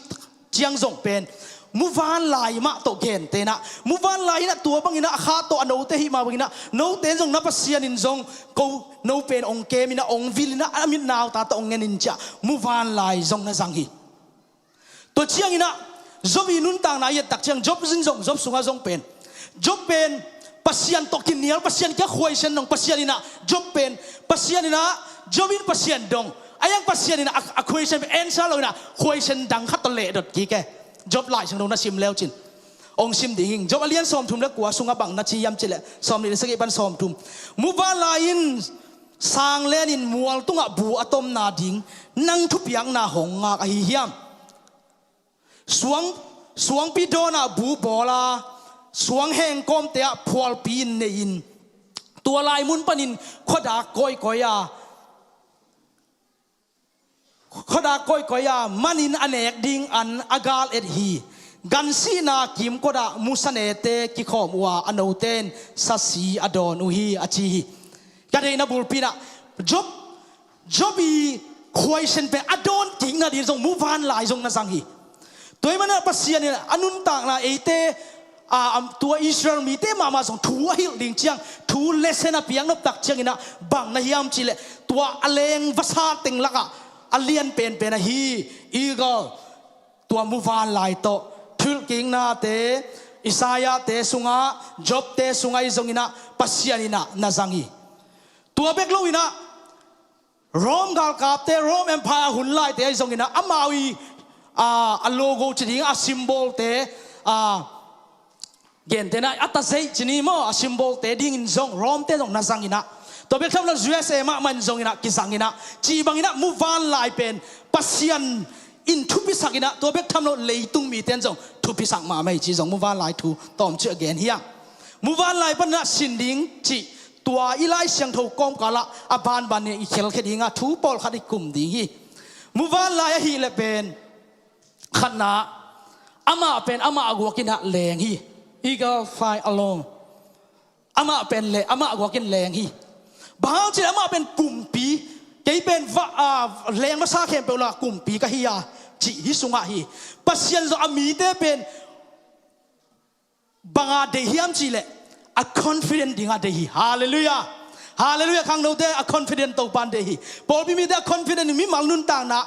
ciang zong pen muvanlai mah tawh gentehna, muvanlai inah tua banginah a kha tawh a note hih mah banginah note in zong na Pasian in zong ko no pen ong keminah ong vilinah a mit nauta tawh ong ngenin ciah muvanlai zong na zang hi. Tua cianginah Job i nuntakna i ettak ciang Job zin zong Job sungah zong pen Job pen Pasian tawh kinial, Pasian kia khuaisen dong, Pasian inah Job pen Pasian inah Job in Pasian dong a yang Pasian inah a, a khuaisen pen answer lo inah khuaisen dang khat tawh lehdot kik e. Job Lai Siangtho na sim leucin ong sim ding hing. Job a lian sawmthum le kua sungah bang na ci hiam cileh sawmnih le sagih pan sawmthum. Muvanlai in sang lenin mual tungah bu a tomna ding nang thupiakna hong ngak ahi hiam? Suang, suangpi dawnah bu bawla suang hengkawmte ah phualpi in nei in tua lai mun panin khuadak kawikawi a khuadak kawikawi a manin a nek ding an a gal et hi. Gansihna kimkot ah musanete kikhawm uh a a note in sasi a dawn uh hi a ci hi. Ka deihna bulpi inah Job Job i khuaisen pen a dawn kikna ding zong muvanlai zong na zang hi. Tua hi manah Pasian in a nuntakna eite a, am, tua Israel mite mahmah zong thu a hilh ding ciang thu lesson a piak noptak cianginah bang na hiam cihleh tua a leng vasa teng lakah a lian penpen ahi eagle tua muvanlai tawh thulhkiknate Isaiah-te sungah Job-te sungah i zonginah Pasian inah na zang hi. Tua bek lo inah Rome galkapte, Rome Empire hun laite ahi zonginah amau i a, a logo ci ding a symbol-te a, gentehna a tazeih ci ni maw a symbol-te dingin zong Rome-te zong na zanginah tua bek tham lo U S A mahmah in zonginah kizanginah cih banginah muvanlai pen Pasian in thupisakinah tua bek tham lo leitung mite in zong thupisak mahmah hi ci zong muvanlai thu tawmcih a gen hiam? Muvanlai paninah sin ding cih tua i Lai Siangtho kawmkalah a banban nih i khelkhia dingah thu pawlkhat i kum ding hi. Muvanlai ahileh pen khatna amah pen amah a guakinah leng hi. Eagle fly alone. Amah pen le amah a guakin leng hi. Bang hang cih amah pen kumpi kei pen va, a, leng masa khempeuh la kumpi ka hi a cih hi sungah hi. Pasian zong a mite pen banga deih hiam cihleh a confident dinga deih hi. Halleluiah. Halleluiah. Khangnote a confident Topan deih hi. Pawlpi mite a confident hi. Mimal nuntakna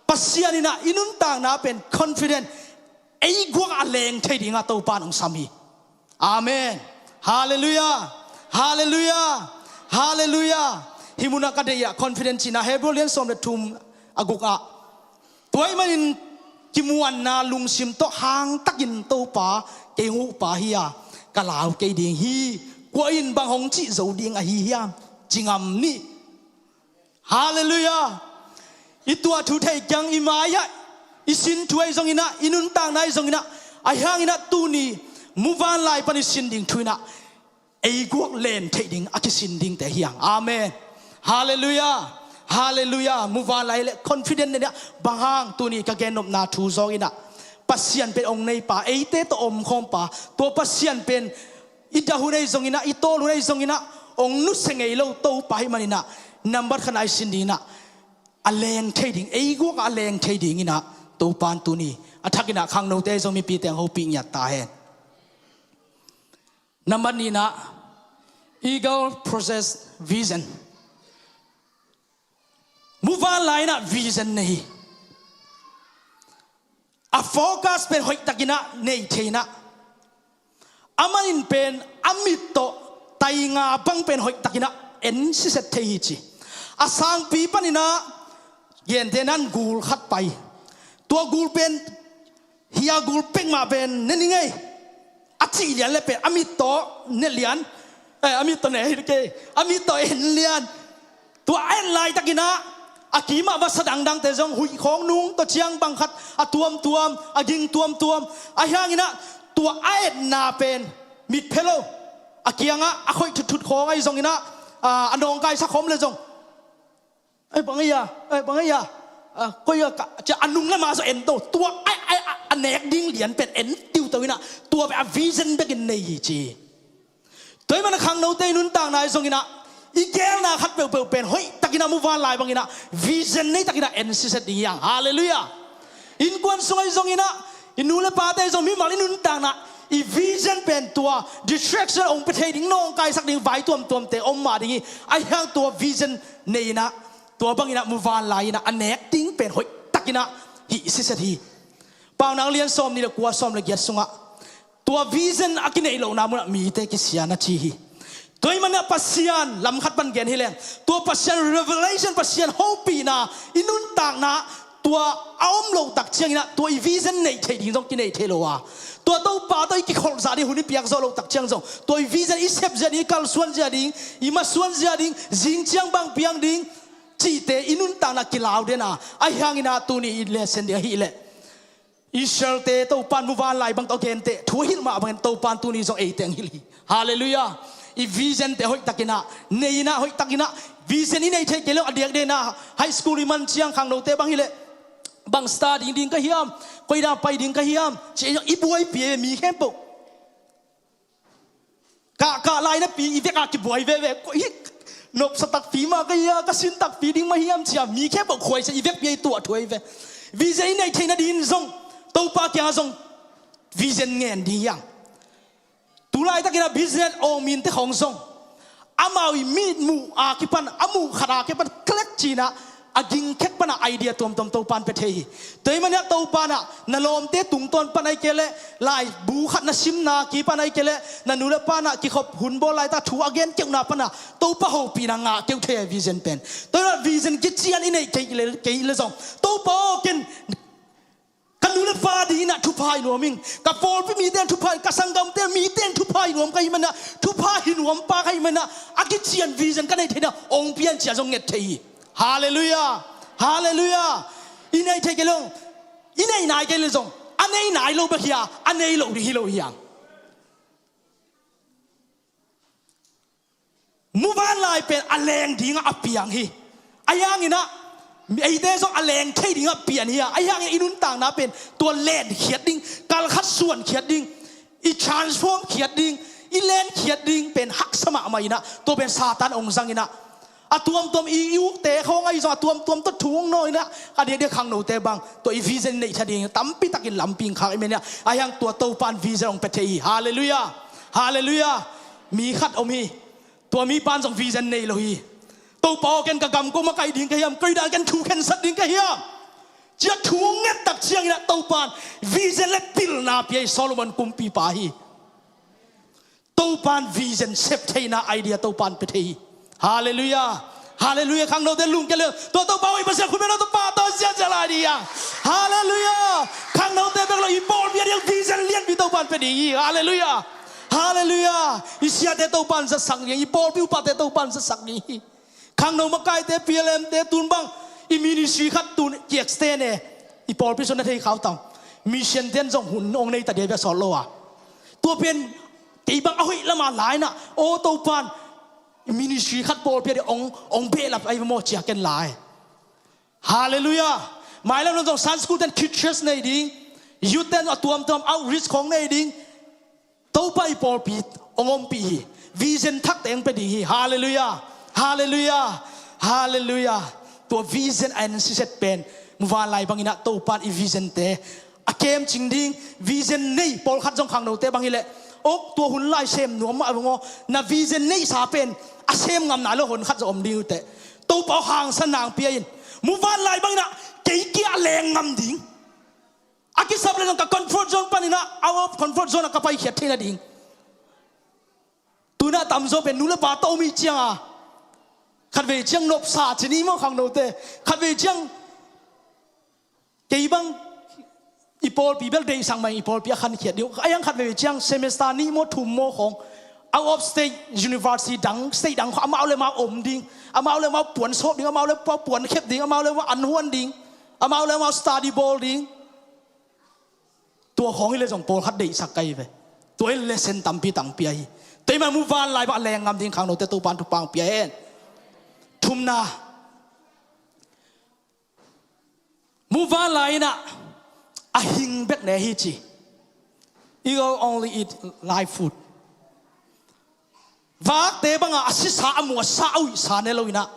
Pasian inah i nuntakna pen confident ei guak a leng thei dinga Topan hong sam hi. Amen. Halleluiah. Halleluiah. Halleluiah. Hih munah ka deih ah confident cihna Hebrew lian sawm le thum a gukah tua ahih manin kimuanna lungsim tawh hangtakin Topa kei hong uhpa hi a ka lau kei ding hi. Kua in bang hong cih zo ding ahi hiam? Ci ngam nih. Halleluiah. I tuah thu theih kiang i mai-ah i sin thu ahi zonginah i nuntakna ahi zonginah ahi hanginah tuni muvanlai pan i sin ding thu inah ei guak len theih ding a kisin dingte hiang. Amen. Halleluiah. Halleluiah. Muvanlai le confident nenah bang hang tuni ka gennopna thu zawnginah Pasian pen ong neipa eite tawh omkhawmpa tua Pasian pen i dah hun ahi zonginah i tawl hun ahi zonginah ong nusia ngei lo Topa hi maninah nambat khatna i sin dinginah a leng thei ding ei guakah a leng thei dinginah Topan tuni a thakinah khangnote ahi zong mipite ang hopih ngiat ta hen. Nambat nihna eagle possess vision. Muvanlai inah vision nei hi. A focus pen hoihtakinah nei theinah a manin pen a mit tawh tainga bang pen hoihtakinah en siset thei hi ci. A sangpi paninah gentehnan gul khat pai tua gul pen hia gul pek mah pen ne ning ei a cih lian le pen a mit tawh ne lian. Eh, a mit tawh ne hi kei a mit tawh en lian. Tua a et laitakinah a kimah vasa dangdangte zong huih khawng nung tawh ciang bang khat a tuamtuam a ging tuamtuam ahi hanginah tua a etna pen mit phe lo a kiangah a khoih thutthut khawng ahi zonginah a nawngkaisa khawm le zong Ai bang aia, ai bang aia. Koi a ka cia a nung le ma zaw en to tua ai ai a nek ding lian pen en tiuto inah tua pen a vision bekin nei hi ci. Tua i mana khangnote i nuntakna i zonginah i gelna khat peuhpeuh pen hoih takinah muvanlai banginah vision nei takinah en siset ding hiang. Halleluiah. Innkuan sung ahi zongin ah, i nu le pate ahi zong mimal i nuntakna, i vision pen tua distraction hong pia thei ding, nawngkaisak ding vai tuamtuamte om mah ding hi. Ahi hang tua vision nei in ah, tua bangin ah muvanlai in ah a nek ding pen hoihtakin ah hih siset hi. Paunak lian sawmnih le kua, sawm le giat sungah tua vision a kineih lohna munah mite kisia na ci hi. Tua ahih manin ah Pasian lam khat pan gen hi leng, tua Pasian revelation, Pasian hopihna i nuntakna tua a om loh tak ciangin ah tua i vision neih theih ding zong kineih thei lo a, tua Topa tawh i kikholh zah ding hun i piak zawh loh tak ciang zong tua i vision i sep zia ding, i kalsuan zia ding, i masuan zia ding, zing ciang bang piang ding cihte i nuntakna kilau den a. Ahi hangin ah tuni i lesson ding ahih leh Israel-te Topa'n muvanlai bang tawh a genteh thu a hilh mah bangin Topa'n tuni zong eite hong hilh hi. Halleluiah. I vision-te hoihtakin ah nei in ah, hoihtakin ah vision i neih theih kei leh a diakdiakin ah high school i man ciang khangnote bang hi leh bang star ding ding ka hiam, koi dan pai ding ka hiam ci-in i buaipi mi khempeuh. Kahkah lai napi i vek a kibuai veve. Koi hi, nopsa takpi mah ka hi a, ka sin takpi ding mah hiam ci-a mi khempeuh khuaisa i vekpi a i tuah thuai ve. Vision i neih theih nadingin zong Topa kiangah zong vision ngen ding hi hang. Tulaitakin ah business awng mite khawng zong amau i mitmuh a kipan, a muh khat a kipan klek ci-in ah a gingkhek pan a idea tuamtuam Topa'n pia thei hi. Tua ahih manin ah Topa'n ah na lawmte tungtawn pan ahih kei leh, laibu khat na simna kipan ahih kei leh, na nu le pa'n ah kikhop hun bawl laitak thu a gen keuhna pan ah Topa hopihna ngah keuh thei a vision pen. Tua ahih manin ah vision kician i neih kei le, kei le zong Topa aw, ken ka nu le pa dingin ah thupha hi nuam ing, ka pawlpi mite in thupha hi, ka sanggamte mite in thupha hi nuam ka hih manin ah, thupha hi nuam pa ka hih manin ah, a kician vision ka neih theihna hong pia in ci-a zong nget thei hi. Halleluiah. Halleluiah. I neih theih kei leh, i neih nai kei leh zong a nei nai lo bek hi a, a nei lo ding hi lo hi hang. Muvanlai pen a leng dingah a piang hi. Ahi hangin ah eite zong a leng thei dingah pian hi a. Ahi hangin i nuntakna pen tua lenkhiat ding, kalkhat suankhiat ding, i transform khiat ding, i lenkhiat ding pen haksa mahmah in ah, tua pen Satan hong zangin ah, a tuamtuam i, i ukte khawng ahi zong a tuamtuam tawh thu hong nawh in ah, a diakdiak khangnote bang tua i vision neih tha ding tampi takin lampi hong khak ahih manin ah, ahi hang tua Topa'n vision hong pia thei hi. Halleluiah. Halleluiah. Mi khat om hi. Tua mipa'n zong vision nei lo hi. Topa aw, ken ka gam kua makaih ding ka hiam, koi dan ken thu khensat ding ka hiam, ci-a thu nget tak ciangin ah Topa'n vision le pilna pia hi. Solomon kumpipa hi. Topa'n vision sep theihna idea Topa'n pia thei hi. Halleluiah. Halleluiah. Khangnote lungkia leh, tua Topa hoih Pasian khut beng lo, tua pa tawh ziahziah lai ding hi hang. Halleluiah. Khangnote bek lo, i pawlpi a ding vision lianpi Topa'n pia ding hi. Halleluiah. Halleluiah. I siate Topa'n zatsak ding hi. I pawlpi upate Topa'n zatsak ding hi. Khangno makaite, P L M-te, tun bang i ministry khat tun ki-extend e. I pawlpi sung na thei khau tam. Mission-te'n zong hun hong nei ta ding a, bia sawt lo a. Tua pen kei bang a hoih lam a la in ah, aw Topa'n ministry khat pawlpi a ding hong, hong behlap ahi ve maw ci-a ken la e. Halleluiah. Mailam lam zong Sunday school-te'n kids church nei ding, youth-te'n a tuamtuam outreach khawng nei ding. Topa i pawlpi hong ompih hi. Vision thakte hong pia ding hi. Halleluiah. Halleluiah. Halleluiah. Tua vision a en siset pen muvanlai bangin ah Topa'n i vision-te a kemcing ding, vision nei pawlkhat zong khangnote bang hi leh, ok, tua hun lai sem nuam mah bang aw, na vision neihsa pen a sem ngam nai lo hon khat zong om ding uh teh. Topa aw, hangsan nang pia in. Muvanlai bangin ah kei kiang a leng ngam ding, a kisap leh zong ka comfort zone panin ah out of comfort zone ah ka paikhiat theih nading. Tu-in ah tamzaw pen nu le pa tawh om i hih ciangin, khatvei ciang nopsa ci ni maw khangnote, khatvei ciang kei bang i pawlpi bel deihsak mah in, i pawlpi a khankhiat ding uh. Ahi hang khatvei ciang semester nih maw, thum maw khawng, out of state university dang, state dang khawng amau le amau om ding, amau le amau puan sawp ding, amau le amau puan khep ding, amau le amau an huan ding, amau le amau study bawl ding. Tua khawng hi leh zong pawlkhat deihsak ka hi ve. Tua in lesson tampi tang pia hi. Tua ahih manin muvanlai bang a leng ngam ding khangnote Topa'n thupha hong pia hen. Thumna, muvanlai in ah a hing bek ne hi ci. You only eat live food. Vakte bangin a sisa, a muatsa, a uihsa ne lo in ah,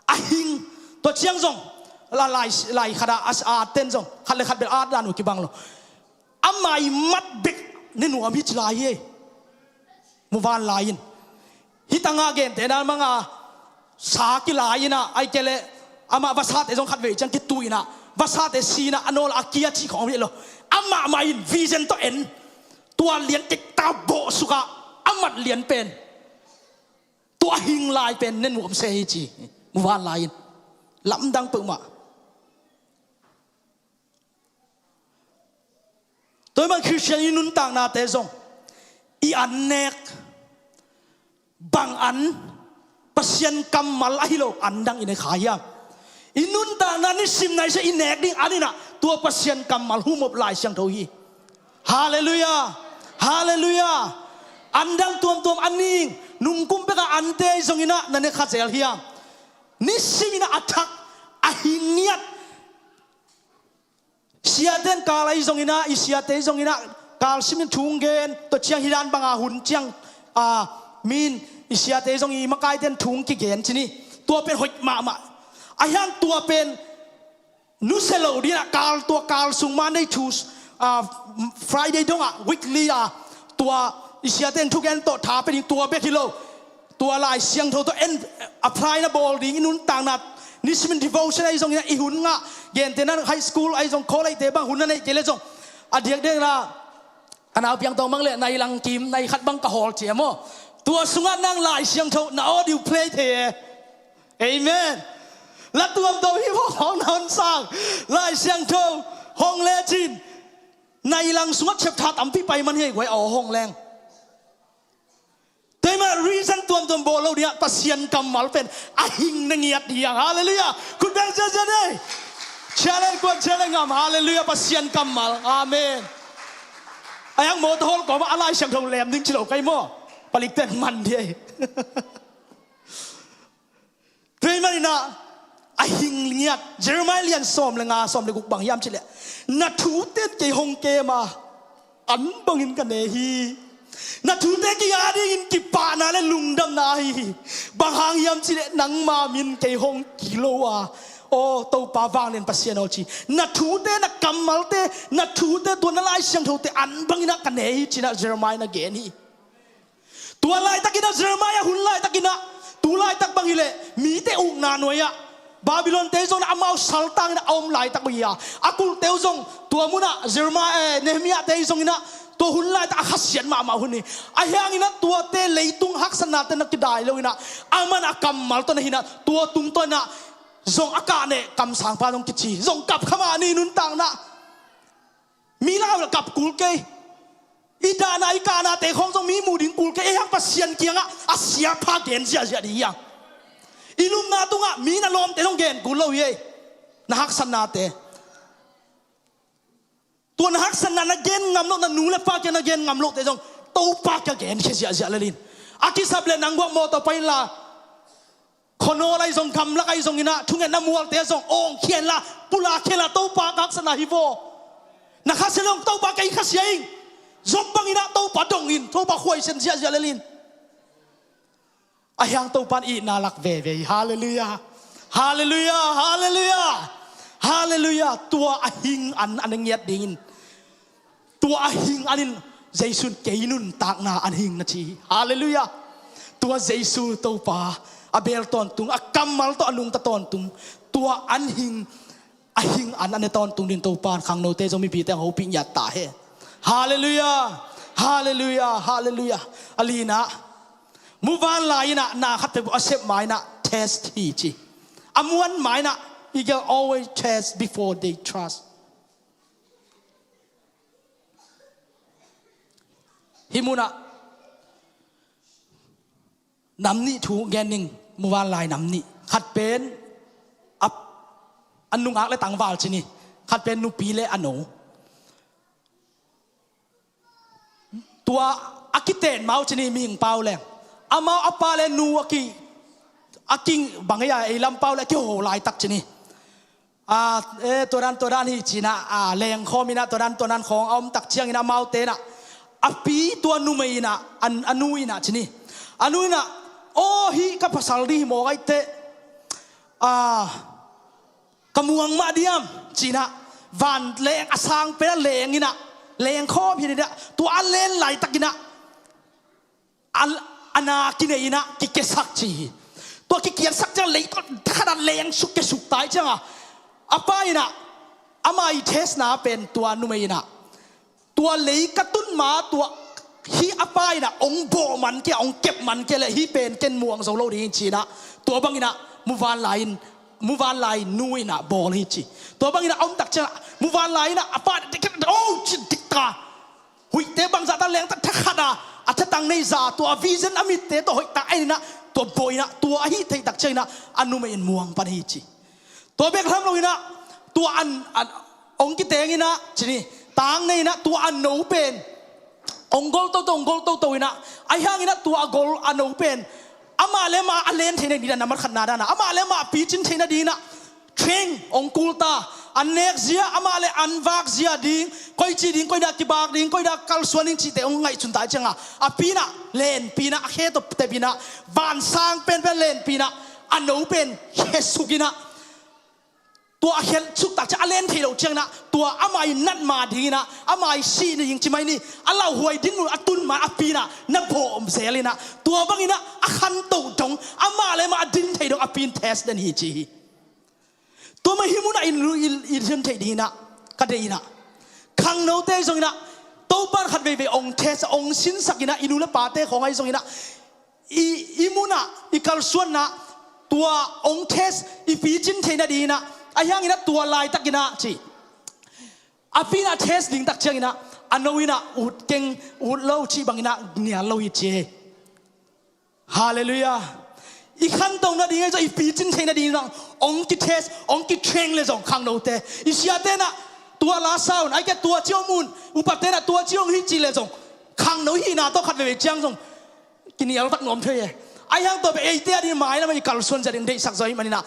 a hing. Tua ciang zong La lai, lai khat a, a, a ten zong khat le khat bel at dan uh kibang lo. Amah i mat bek ne nuam hi ci lai hi. Muvanlai in hih tangah gente na manga sa kilai inah, ai kei leh amah vasate zong khat vei ciang kitu inah, vasate si inah a nawl a kia cih khawng om hi lo. Amah mah in vision tawh en, tua lian kei ta bawh sukah a mat lian pen, tua hing lai pen ne nuam se hi ci. Muvanlai in lamdang peuhmah. Tua hi bang Khristian i nuntaknate zong i an nek bang an, Pasian kammal ahi lo an dang i ne kha hiam? I nuntakna nisim naisia i nek ding an inah tua Pasian kammal humop Lai Siangtho hi. Halleluiah. Halleluiah. An dang tuamtuam an ning, nungkum peka ante zong inah na ne kha zel hiam? Nisim inah a thak, a hing ngiat. Siaten kal ahi zong inah, i siate zong inah kal simin thu gen, tua ciang hi dan banga hun ciang, a, min i siate zong i makaiten thu kigen ci ni. Tua pen hoih mahmah. A hiang tua pen nusia lo dinah kal, tua kal sung Monday, Tuesday, a, Friday dongah weekly a, tua i siaten thugen tawh tha pe ding tua bek hi lo. Tua Lai Siangtho tawh en, apply na bawl ding i nuntakna, nisimin devotion ahi zong inah i hun ngah, gente na high school ahi zong, college te bang hun na neih kei le zong, a diakdiak na a nau piang tawng bang le nai lang kim, nai khat bang ka hawl cia maw? Tua sungah nang Lai Siangtho na audio play thei e. Amen. La tuamtuam hi maw, hong na hon sang Lai Siangtho hong lecin nai lang sungah chapter tampi pai man hi guai aw hong leng. Tua hi mah reason tuamtuam bawl lo dingah Pasian kammal pen a hing na ngiat ding. Halleluiah. Khut beng ziazia ni. Challenge kuan challenge ngam. Halleluiah. Pasian kammal. Amen. A hiang mawtaw hawl kawmah a Lai Siangtho lem ding ci lo kai maw? Palikten man ding. Tua hi maninah a hing ngiat, Jeremiah lian sawm le nga, sawm le guk bang hiam cileh, na thuten kei hong kem a, an bangin ka ne hi. Na thute kei a dingin kipahna le lungdamna ahi hi. Bang hang hiam cileh nangma min kei hong kilo a, aw Topa vanglian Pasian aw ci. Na thute, na kammalte, na thute, tua na Lai Siangthote an banginah ka ne hi cinah Jeremiah na gen hi. Tua laitakinah Jeremiah hun laitakinah tu laitak bang hileh mite ukna nuai-ah Babylon te zong inah amau saltanginah a om laitak uh hi a, a kulhte uh zong tua munah Jeremiah, eh, Nehemiah te zong inah tua hun laitak a khasiat mahmah hun hi. A hianginah tuate leitung haksatnate na kidai loinah aman a kammal tawh na hinah tua tung tawh inah zong a kahneh kamsangpa zong kici zong kap khamah ni nuntakna. Mi lau le kap kul kei. I dahna i kahnate khawng zong mi muh ding kul kei. Ei hang Pasian kiangah a siapha gen ziahziah ding hiang. I lupna tungah mi na lawmte zong gen kul lo hi ei. Na haksatnate. Tua na haksatna na gen ngam loh, na nu le pa kiang na gen ngam lohte zong Topa kiang genkhia ziahziah lelin. A kisap le nang guak mawtaw pai inla. Khuanawl ahi zong, gamlak ahi zong inah, thungetna mualte zong, awng khianla, pula khianla, Topa ka haksatna hi vaw. Na khasia zong, Topa kei khasia ing. Zong bang inah, Topa dong in, Topa khuaisen ziahziah lelin. A hiang Topa in itna lak veve hi. Halleluiah. Halleluiah. Halleluiah. Halleluiah. Tua a hing an, an a ngiat dingin. Tua a hing an in Jesu in kei nuntakna an hing na ci hi. Halleluiah. Tua Jesu Topa a beel tawntung, a kammal tawh a nungta tawntung. Tua an hing, a hing an an ne tawntung din Topa in khangnote zong mipite hopih ngiat ta he. Halleluiah. Halleluiah. Halleluiah. A linah muvanlai inah na khat peuh a sep ma inah test hi ci. A muan ma inah, you can always test before they trust. Hih munah nam nih thu gen ning, muvanlai nam nih. Khat pen a, a nungak le tangval ci ni. Khat pen nupi le a no. Tua a kiten mau ci ni, mihing pau le amau a pa le nu a ki, a ki bang ei a, ei lam pau le a kiho laitak ci ni. A, e, tua dan, tua dan hi cinah, a, lengkhawm inah, tua dan, tua dan khawng a om tak cianginah amaute inah a pi tua numei inah, a, a nu inah ci ni. A nu inah, aw, hih ka pasal ding hi mawk aih teh, a, Ka muang mah diam, ci-in ah, van leng a sang pen a leng in ah, leng khawm hi-in ah, tua a len laitak in ah, a, a na kinei in ah kikiasak ci hi. Tua kikiasak ciang lei tawh khat ah leng suk kiasuk tai ciang a, a pa in ah, ama i test-na pen tua numei in ah, tua lei ka tun ma tua hih a pa in ah hong bawh man kei, hong kep man kei leh hih pen ken muang zo lo ding ci-in ah, tua bang in ah muvanlai in, muvanlai nu in ah bawl hi ci. Tua bang in ah a om tak ciang ah muvanlai in ah a pa in ah dik, dik, oh, ci dik ta. Huihte bangzah ta leng ta, thakhat a, a thatang nei zah, tua vision a mitte tawh hoih tak en in ah, tua bawl in ah, tua ahih theih tak ciang in ah a numei in muang pan hi ci. Tua bek tham lo in ah, tua an, an, hong kiteng in ah, ci ni, tang nei in ah, tua a no pen hong gol toto, hong gol toto in ah, ahi hang in ah tua a gol a no pen, amah le amah a len theihna ding in ah, nambat khatna dan ah, amah le amah a picin theihna ding in ah, training hong kul ta, an nek zia, amah le an vak zia ding, koi ci ding, koi dah kibak ding, koi dah kalsuan ding cihte hong ngaihsun ta ciang a, a pi in ah, lenpi in ah, a khe tawh tep in ah, vansang penpen lenpi in ah, a no pen khe suk in ah, tua a khe suk tak ciang a len thei lo ciang in ah, tua ama i nat ma ding in ah, ama i sih ding ci mai ni, a lauhuai ding mun a tun ma a pi in ah na bawh zel in ah, tua bang in ah a khanto dong, amah le amah a din thei dong a pi in test den hi ci hi. Tua mah hih mun ah i, i, i, i din theih ding in ah ka deih in ah, khangnote zong in ah, Topa in khat veivei hong test, hong sinsak in ah, i nu le pate khawng ahi zong in ah, i, i mun ah, i kalsuanna, tua hong test, i picin theihna ding in ah, ahi hang in ah tua laitak in ah ci, a pi in ah test ding tak ciang in ah, a no in ah ut keng, ut lo cih bang in ah nial lo hi ci. Halleluiah. I khantohna ding ahi zong, i picin theihna ding zong hong kitest, hong kitraining le zong khangnote, i siate in ah tua la sa un, ahih kei leh tua ci hong mu un, upate in ah tua ci hong hih ci le zong, khangno hihna tawh khat veivei ciang zong kinial tak nuam thei e. Ahi hang tua pen eite a ding, mai lam ah i kalsuan zia ding deihsak zaw ahih man in ah,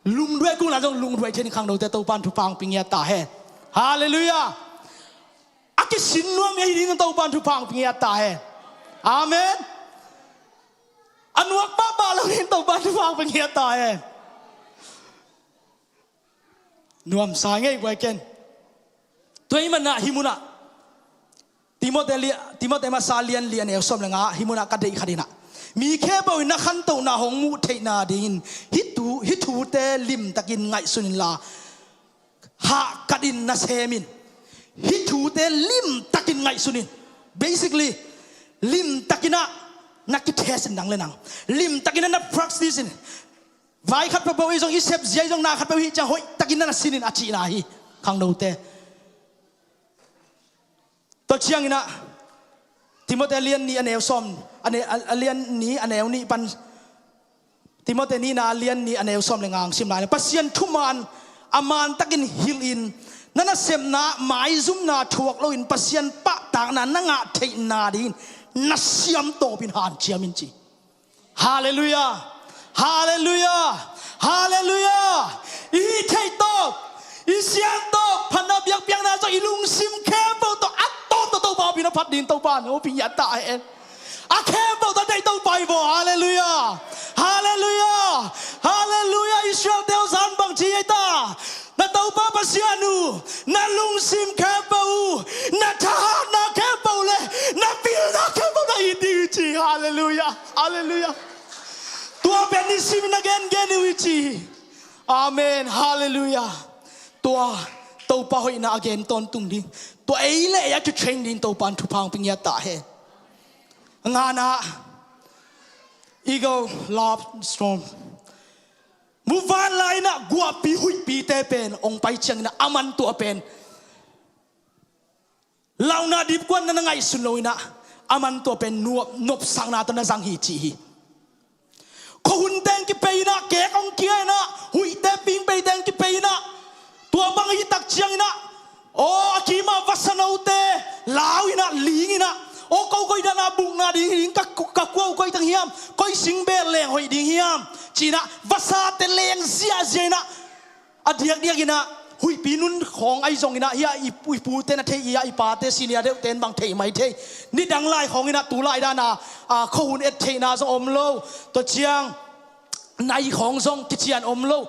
lungduai kul na zong lungduai thei in khangnote, Topa in thupha hong pia ngiat ta hen. Halleluiah. A kisin nuam i hi ding Topa in thupha hong pia ngiat ta hen. Amen. A nuak pahpah lo ding Topa in thupha hong pia ngiat ta hen. Nuamsa ngei guai ken. Tua ahih man ah hih mun ah, Timote li-, Timote masa lian li a neu sawm le nga, hih mun ah ka deih khat in ah, mi khempeuh in na khantohna hong muh theihna dingin hih thu, hih thute limtakin ngaihsun inla, hahkat in na sem in. Hih thute limtakin ngaihsun in. Basically, limtakin ah na kitest in nang le nang, limtakin ah na practice in. Vai khat peuhpeuh i zong, i sep zia i zong, na khat peuh hih ciang hoihtakin na na sin in a cihna hi, khangnote. Tua ciangin ah, Timote lian nih a neu sawm, a ne-, a, a lian nih a neu nih pan, Timote nihna a lian nih a neu sawm le nga hong sim lai leh, Pasian thuman a mantakin hilh in, na nasepna maizumna thuak loin Pasian pahtakna na ngah theihna dingin na siam tawpin hanciam in ci. Halleluiah. Halleluiah. Halleluiah. I hih theih tawh, i siam tawh, phatna biakpiakna tawh, i lungsim khempeuh tawh a tawp tawh Topa hopih na phat ding Topa in hopih ngiat ta hen. A khempeuh tawh deih Topa hi vaw. Halleluiah. Halleluiah. Halleluiah. Israel-te aw, zan bang ci ei ta? Na Topa Pasian uh na lungsim khempeuh uh, na thahatna khempeuh le na pilna khempeuh na it ding hi ci. Halleluiah. Halleluiah. Tua pen nisimin na gengen uh hi ci. Amen. Halleluiah. Tua Topa hoihna a gen tawntung ding, tua ei le ei a kitrain ding Topa in thupha hong pia ngiat ta hen. A ngana, eagle love storm. Muvanlai in ah guahpi huihpite pen hong pai ciangin ah, a man tua pen lauhna dipkuatna na ngaihsun lo in ah, a man tua pen nuap, nopsakna tawh na zang hi ci hi. Khuahun teng kipei in ah, kek hong kia in ah, huihte pingpei teng kipei in ah, tua bang ahih tak ciangin ah, aw, a kim ah vasanote lau in ah, ling in ah, aw, ko koi dan a bukna ding hi ding, ka, ka kua uh koi teng hiam, koi singbel leng hoih ding hiam, ci-in ah vasate leng ziahziah in ah, a diakdiak in ah, huihpi nun khawng ahi zongin ah, hih ah i pu, i pute na thei, hih ah i pate senior deuhte in bang thei mai thei. Nidang lai khawngin ah, tu lai dan a, a, khuahun et theihna zong om lo. Tua ciang nai khawng zong kician om lo.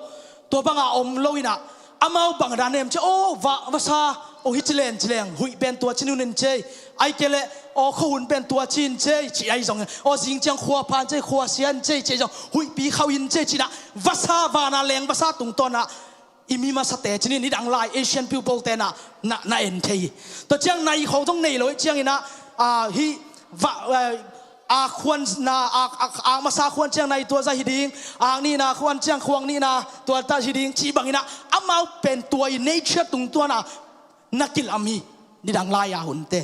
Tua banga om lo inah, amau bang dan nem ci, aw, va, vasa, aw, hi ci len ci leng, huih pen tua ci nunin ci ei. Ai ke le, aw, khuahun pen tua ci in ci ei, ci ai zong, aw, zing ciang khua phan ci ei, khua sian ci ei, ci ai zong, huihpi khauh in ci ei, ci inah, vasa vana leng vasa tungtawnah, i mi masate ci ni, nidang lai Asian people te na, na, na en thei hi. Tua ciang nai kho zong nei lo hi ciang inah, a, hi, va, a, a khuan na, a, a, a masa khuan ciang nai tua za hi ding, a nihna khuan ciang khuang nihna tua ta hi ding, ci bang inah, amau pen tua i nature tungtuana, na kilam hi, nidang lai a hunte.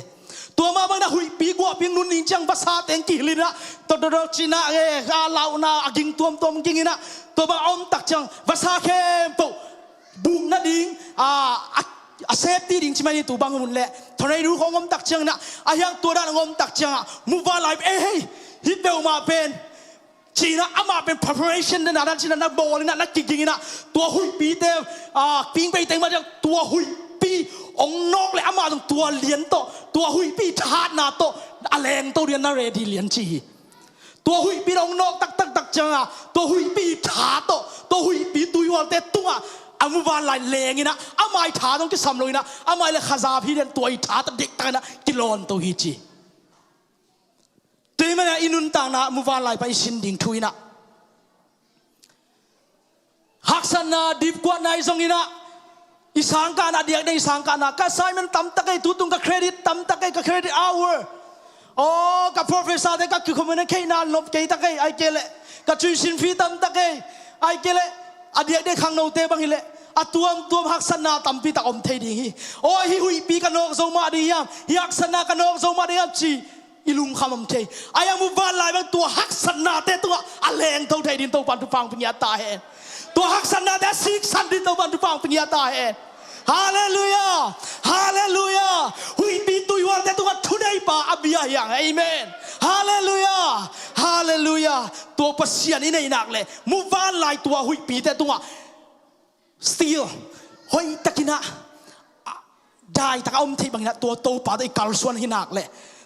Tua mah bang inah huihpi guahpi nun ding ciang vasa teng kihilh inah, tawtawtaw ci inah, e, a lauhna, a ging tuamtuam ging inah, tua bang a om tak ciang, vasa khempeuh, buk nading, a, a, a safety ding ci mai ni tu bang hun le. Thonei nu khong om tak ciang inah, a hiang tua dan om tak ciang ah, muvanlai, e, hei, hi peuhmah pen, ci inah amah pen preparation na dan ci inah na bawl inah na kiging inah, tua huihpite, a, pingpeite mah ciang tua huihpi ong nawk le amah zong tua lian tawh, tua huihpi thatna tawh, a lengto ding na ready lian ci hi. Tua huihpi ong nawk taktak tak ciang a, tua huihpi tha tawh, tua huihpi tuihualte tungah, a muvanlai leng inah, amah i tha zong kisam lo inah, amah i le khazap hi den tua i tha tawh dektak inah, kilawnto hi ci. Tua hi manah i nuntakna muvanlai pan i sin ding thu inah, haksatna, dipkuatna i zong inah, i sangkahna, a diakdiak i sangkahna, ka assignment tamtak ei, tutung ka credit tamtak ei, ka credit hour. Aw, ka professor te ka kikhomen a kheihna nop kei tak ei, ai ke le, ka tuition fee tamtak ei, ai ke le, a diakdiak khangnote bang hi le, a tuamtuam haksatna tampi tak om thei ding hi. Aw, hi huihpi ka nawk zo mah ding hiam, hi haksatna ka nawk zo mah ding hiam ci, i lungkham om thei. Ai a muvanlai bang tua haksatnate tungah a lengto thei ding Topan thupha hong pia ta hen. Tua haksatnate a siksan ding Topan thupha hong pia ta hen. Halleluiah. Halleluiah. Huihpi tuihualte tungah thuneipa a bia hiang. Amen. Halleluiah. Halleluiah. Tua Pasian i neihnak le muvanlai tua huihpite tungah still hoihtak inah, a, daitak a om thei bang inah tua Topa tawh i kalsuan hi nak le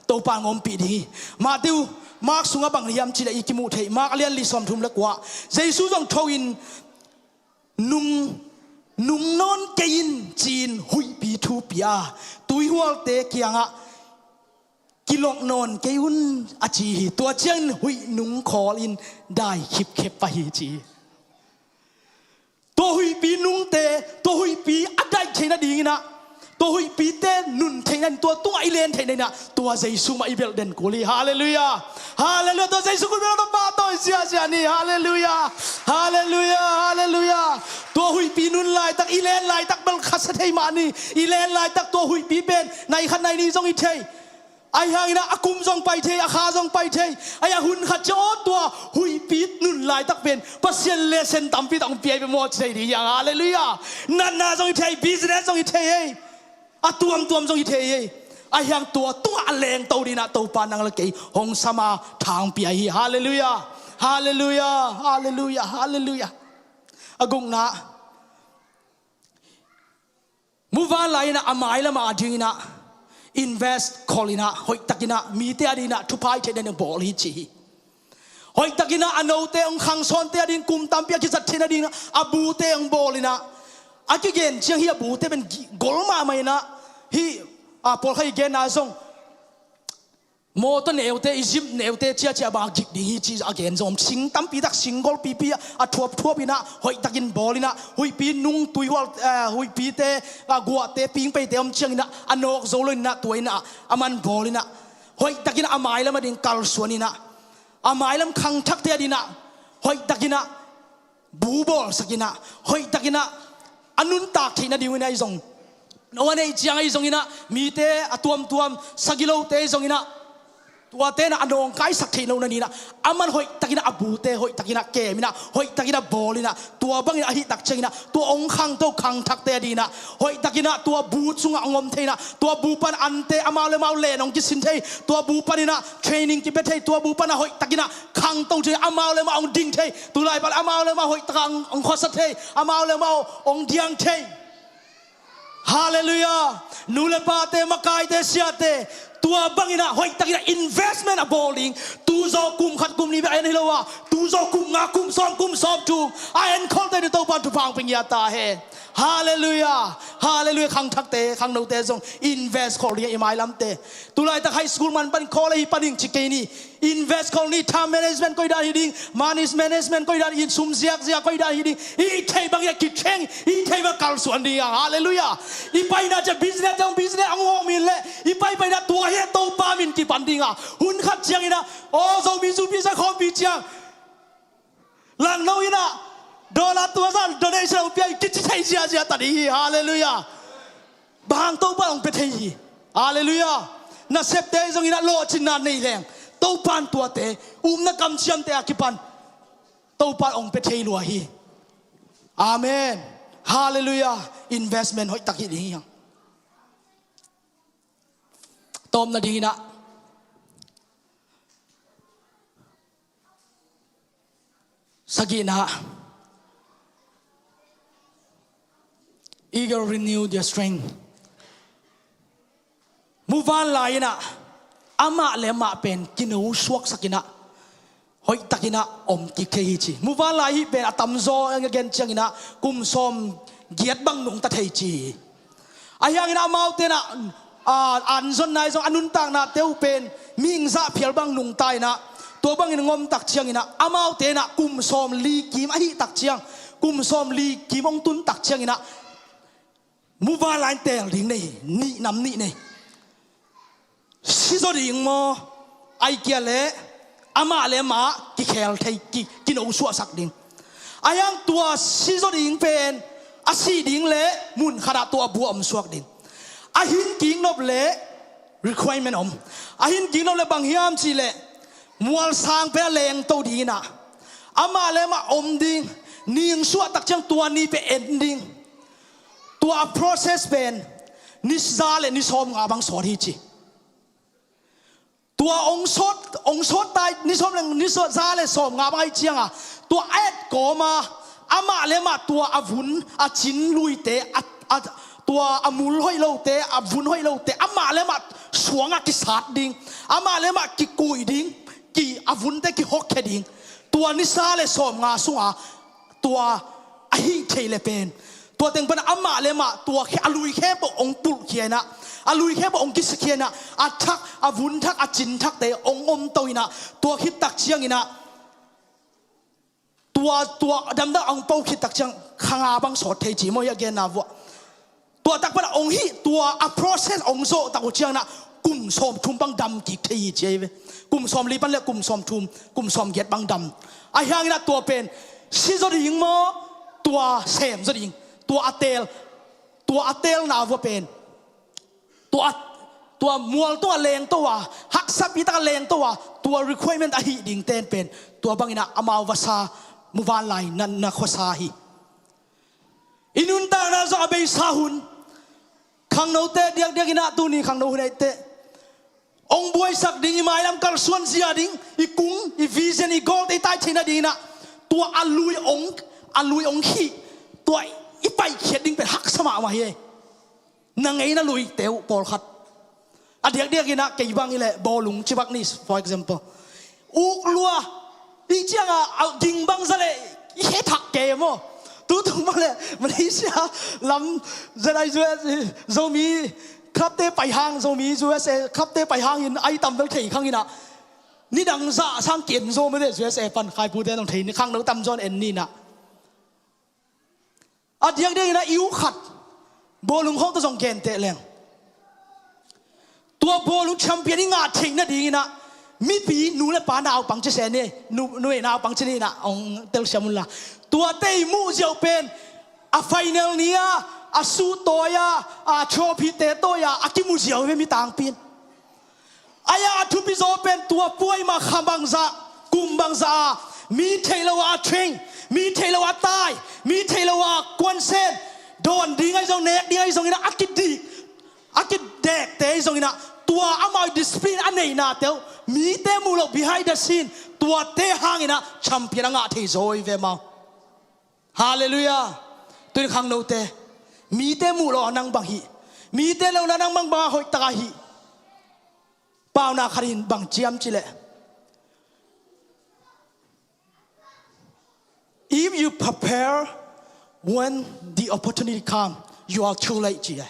Topa hong ompih ding hi. Matthew, Mark sungah bang hiam ci le i kimuh thei, Mark a lian li sawmthum le kua, Jesu zong tho in, nung, nung nawn kei in ci-in huihpi thu pia, tuihualte kiangah kilok nawn kei un a ci hi. Tua ciangin huih nung khawl in dai khipkhep pah hi ci hi. Tua huihpi nungte, tua huihpi a daih theih nading inah, tua huihpite nun theih nading, tua tungah i len theih nading inah, tua Jesu mah i belh den kul hi. Halleluiah. Halleluiah. Tua Jesu kul bel tua pa tawh i siasia ni. Halleluiah. Halleluiah. Halleluiah. Tua huihpi nun laitak, i len laitak bel khasia thei mah ni. I len laitak tua huihpi pen nai khat nai nih zong hi thei. Ahi hangin ah a kum zong pai thei, a kha zong pai thei. Ahi a hun khat ciang aw tua huihpi nun laitak pen Pasian lesen tampi tak hong pia hi ve maw ci thei ding hi hang. Halleluiah. Natna zong hi thei, business zong hi thei ei. A tuamtuam zong hi thei ei. Ahi hang tua tungah a lengto ding inah Topa nang le kei hong sam a tha hong pia hi. Halleluiah. Halleluiah. Halleluiah. Halleluiah. A gukna, muvanlai inah a mailam a ding inah invest khol inah hoihtak inah mite a ding inah thupha i theih nading bawl hi ci hi. Hoihtak inah a note hong khangsawnte a ding kum tampi a kizat theih nading inah a bute hong bawl inah, a kigen ciang hi a bute pen gi-, gol mahmah inah hi, a, pawlkhat i genna zong mawtaw neute, i jeep neute ciacia bang a gik ding hi ci a gen zong om. Sing tampi tak, sing golpipi a thuapthuap inah hoihtakin bawl inah, huihpi nung tuihual, eh, huihpite, ah, guahte, pingpeite om ciang inah a nawk zo lo inah tua inah a man bawl inah hoihtakin a mailam a ding kalsuan inah, a mailam khangthakte a ding inah hoihtak inah bu bawlsak inah, hoihtak inah a nuntak theih nading uh inah i zong, no a neih ciang ahi zong inah, mite a tuamtuam sagilote ahi zong inah, tuate inah a nawngkaisak theih loh nading inah a man hoihtak inah a bute hoihtak inah kem inah, hoihtak inah bawl inah, tua bang inah ahi tak ciang inah tua hong khangto khangthakte a ding inah hoihtak inah tua bu sungah hong om thei inah, tua bu pan ante amau le amau len hong kisin thei, tua bu pan inah training kipia thei, tua bu pan ah hoihtak inah khangto thei, amau le amau hong ding thei, tulai pan amau le amau hoihtak ah hong, hong khuasa thei, amau le amau hong diang thei. Halleluiah. Nu le pate, makaite, siate, tua bang inah hoihtak inah investment a bawl ding. Tu zaw kum khat kum nih bek en hi lo a, Tu zawh kum nga, kum sawm, kum sawm thum a enkholte in Topa'n thupha hong pia ngiat ta hen. Halleluiah. Halleluiah. Khangthakte, khangnote zong invest khol ding hi, i mailamte. Tulaitak high school man pan college hi pan ding ci kei ni. Invest khol ni. Time management koi dan hi ding, money management koi dan hi ding, sum ziakziak koi dan hi ding, i theih bangin a kitheng, i theih bang kalsuan ding a. Halleluiah. I paina ciang business zong business hong hawm in leh, i paipaina tua hi a, Topa min kipan ding a. Hun khat ciangin a, aw, Zomi Zu Pizza khawmpi ciang langno in a dollar tua zan donation hong pia in kici thei ziazia ta ding hi. Halleluiah. Bang hang, Topa hong pia thei hi. Halleluiah. Nasepte zongin a lawhcinna nei leng, Topa'n tuate, upna kamciamte a kipan Topa'n hong pia thei lua hi. Amen. Halleluiah. Investment hoihtak hi ding hi hang. Tawpna dingin a, sagihna, eagle renew their strength. Muvanlai in a, amah le amah pen kino suaksak in a, hoihtak in a om kik thei hi ci. Muvanlai hih pen a tamzaw a gen ciangin a kum sawm giat bang nungta thei ci hi. Ahi hangin a amaute in a, a, an zonna i zong a nuntaknate uh pen mihing zah phial bang nungta in a, tua bangin ngomtak ciangin a, amaute in a kum sawm li kim ahih tak ciang, kum sawm li kim hong tun tak ciangin a, muvanlai in teel ding nei hi. Nih, nam nih nei. Si zaw ding maw, ahih kei leh amah le amah kikhel thei, ki, kino suahsak ding. Ahi hang tua si zaw ding pen a sih ding leh mun khat ah tua a bu a om suak ding. A hin kik nop leh requirement om. A hin kik nop leh bang hiam cih leh, mualsang pen a lengto ding in a, amah le amah om ding, ning suah tak ciang tua ni pen en ding. Tua a process pen ni za le ni sawmnga bang sawt hi ci. Tua ong sawt, ong sawt tai ni sawm le ni sawt za le sawmnga bang ahih ciang a, tua a et kawm a, amah le amah tua a vun a cin luite, a, a, tua a mul hoih lote, a vun hoih lote, amah le amah suang ah kisat ding, amah le amah kikuih ding, ki, a vunte kihawkkhia ding. Tua ni za le sawmnga sung a, tua ahih theih leh pen, tua teng pan amah le amah tua khe, a lui khempeuh ong pulhkhia in a, a lui khempeuh ong kisiakhia in a, a thak, a vun thak, a cin thakte ong omto in a, tua khit tak ciangin a, tua, tua damdam ong po khit tak ciang kha nga bang sawt thei ci maw hih a genna vuah. Tua tak pan a ong hih, tua a process ong zawh tak uh ciangin a kum sawmthum bang dam kik thei hi ci ahi ve. Kum sawmli pan le kum sawmthum, kum sawmgiat bang dam. Ahi hangin a tua pen si zaw ding maw, tua sem zaw ding, tua a teel, tua a teelna vuah pen, tua, tua mual tungah lengto a, haksapi takah lengto a, tua requirement ahih dingte in pen tua bangin a amau vasa, muvanlai na, na khuasa hi. I nuntakna zong a beisa hun, khangnote diakdiak in a, tuni khangno hun ahih teh, ong buaisak ding, i mailam kalsuan zia ding, i kung, i vision, i goal te i tai theihna ding in a, tua a lui ong, a lui ong hih, tua i paikhiat ding pen haksa mahmah hi. Na ngeina luite uh pawlkhat, a diakdiak in a, kei bang hi leh bawlung ci bak ni, for example, uk lua, i ciang a, a ging bang za leh i khe thak kei maw. Tutung bang leh Malaysia lam, Z I U S, Zomi club te pai hang, Zomi U S A club te pai hangin ai tam bel thei khang in a, nidang zah sang ki en zo mah teh U S A pan, khaipute nong thei ni, khangno tamzaw in en ni in a. A diakdiak in a, i uk khat bawlung khawng tawh zong genteh leng, tua bawlung champion i ngah theihna ding in a, mipi nu le pa naupang ci se ni, nu, nu le naupang ci ni in a, ong telsiam un la. Tuate i muh ziau pen a final ni a, a suh tawi a, a trophy te tawi a, a kimu ziau ve mi tangpi in. Ahi a thupi zaw pen tua puai mah kha bangzah, kum bangzah a, mi theih lo a a train, mi theih lo a a tai, mi theih lo a a kuansen, dawn ding ahi zong, nek ding ahi zongin a, a kidik, a kidekte ahi zongin a, tua amau discipline a neihnate uh, mite muh loh behind the scene, tuate hangin a champion a ngah thei zaw hi ve maw. Halleluiah. Tuni khangnote, mite muh loh a nang bang hih, mite lona nang bang bang a hoihtak a hih. Paunak khat in bang ci hiam cih leh, Prepare when the opportunity come, you are too late, ci e.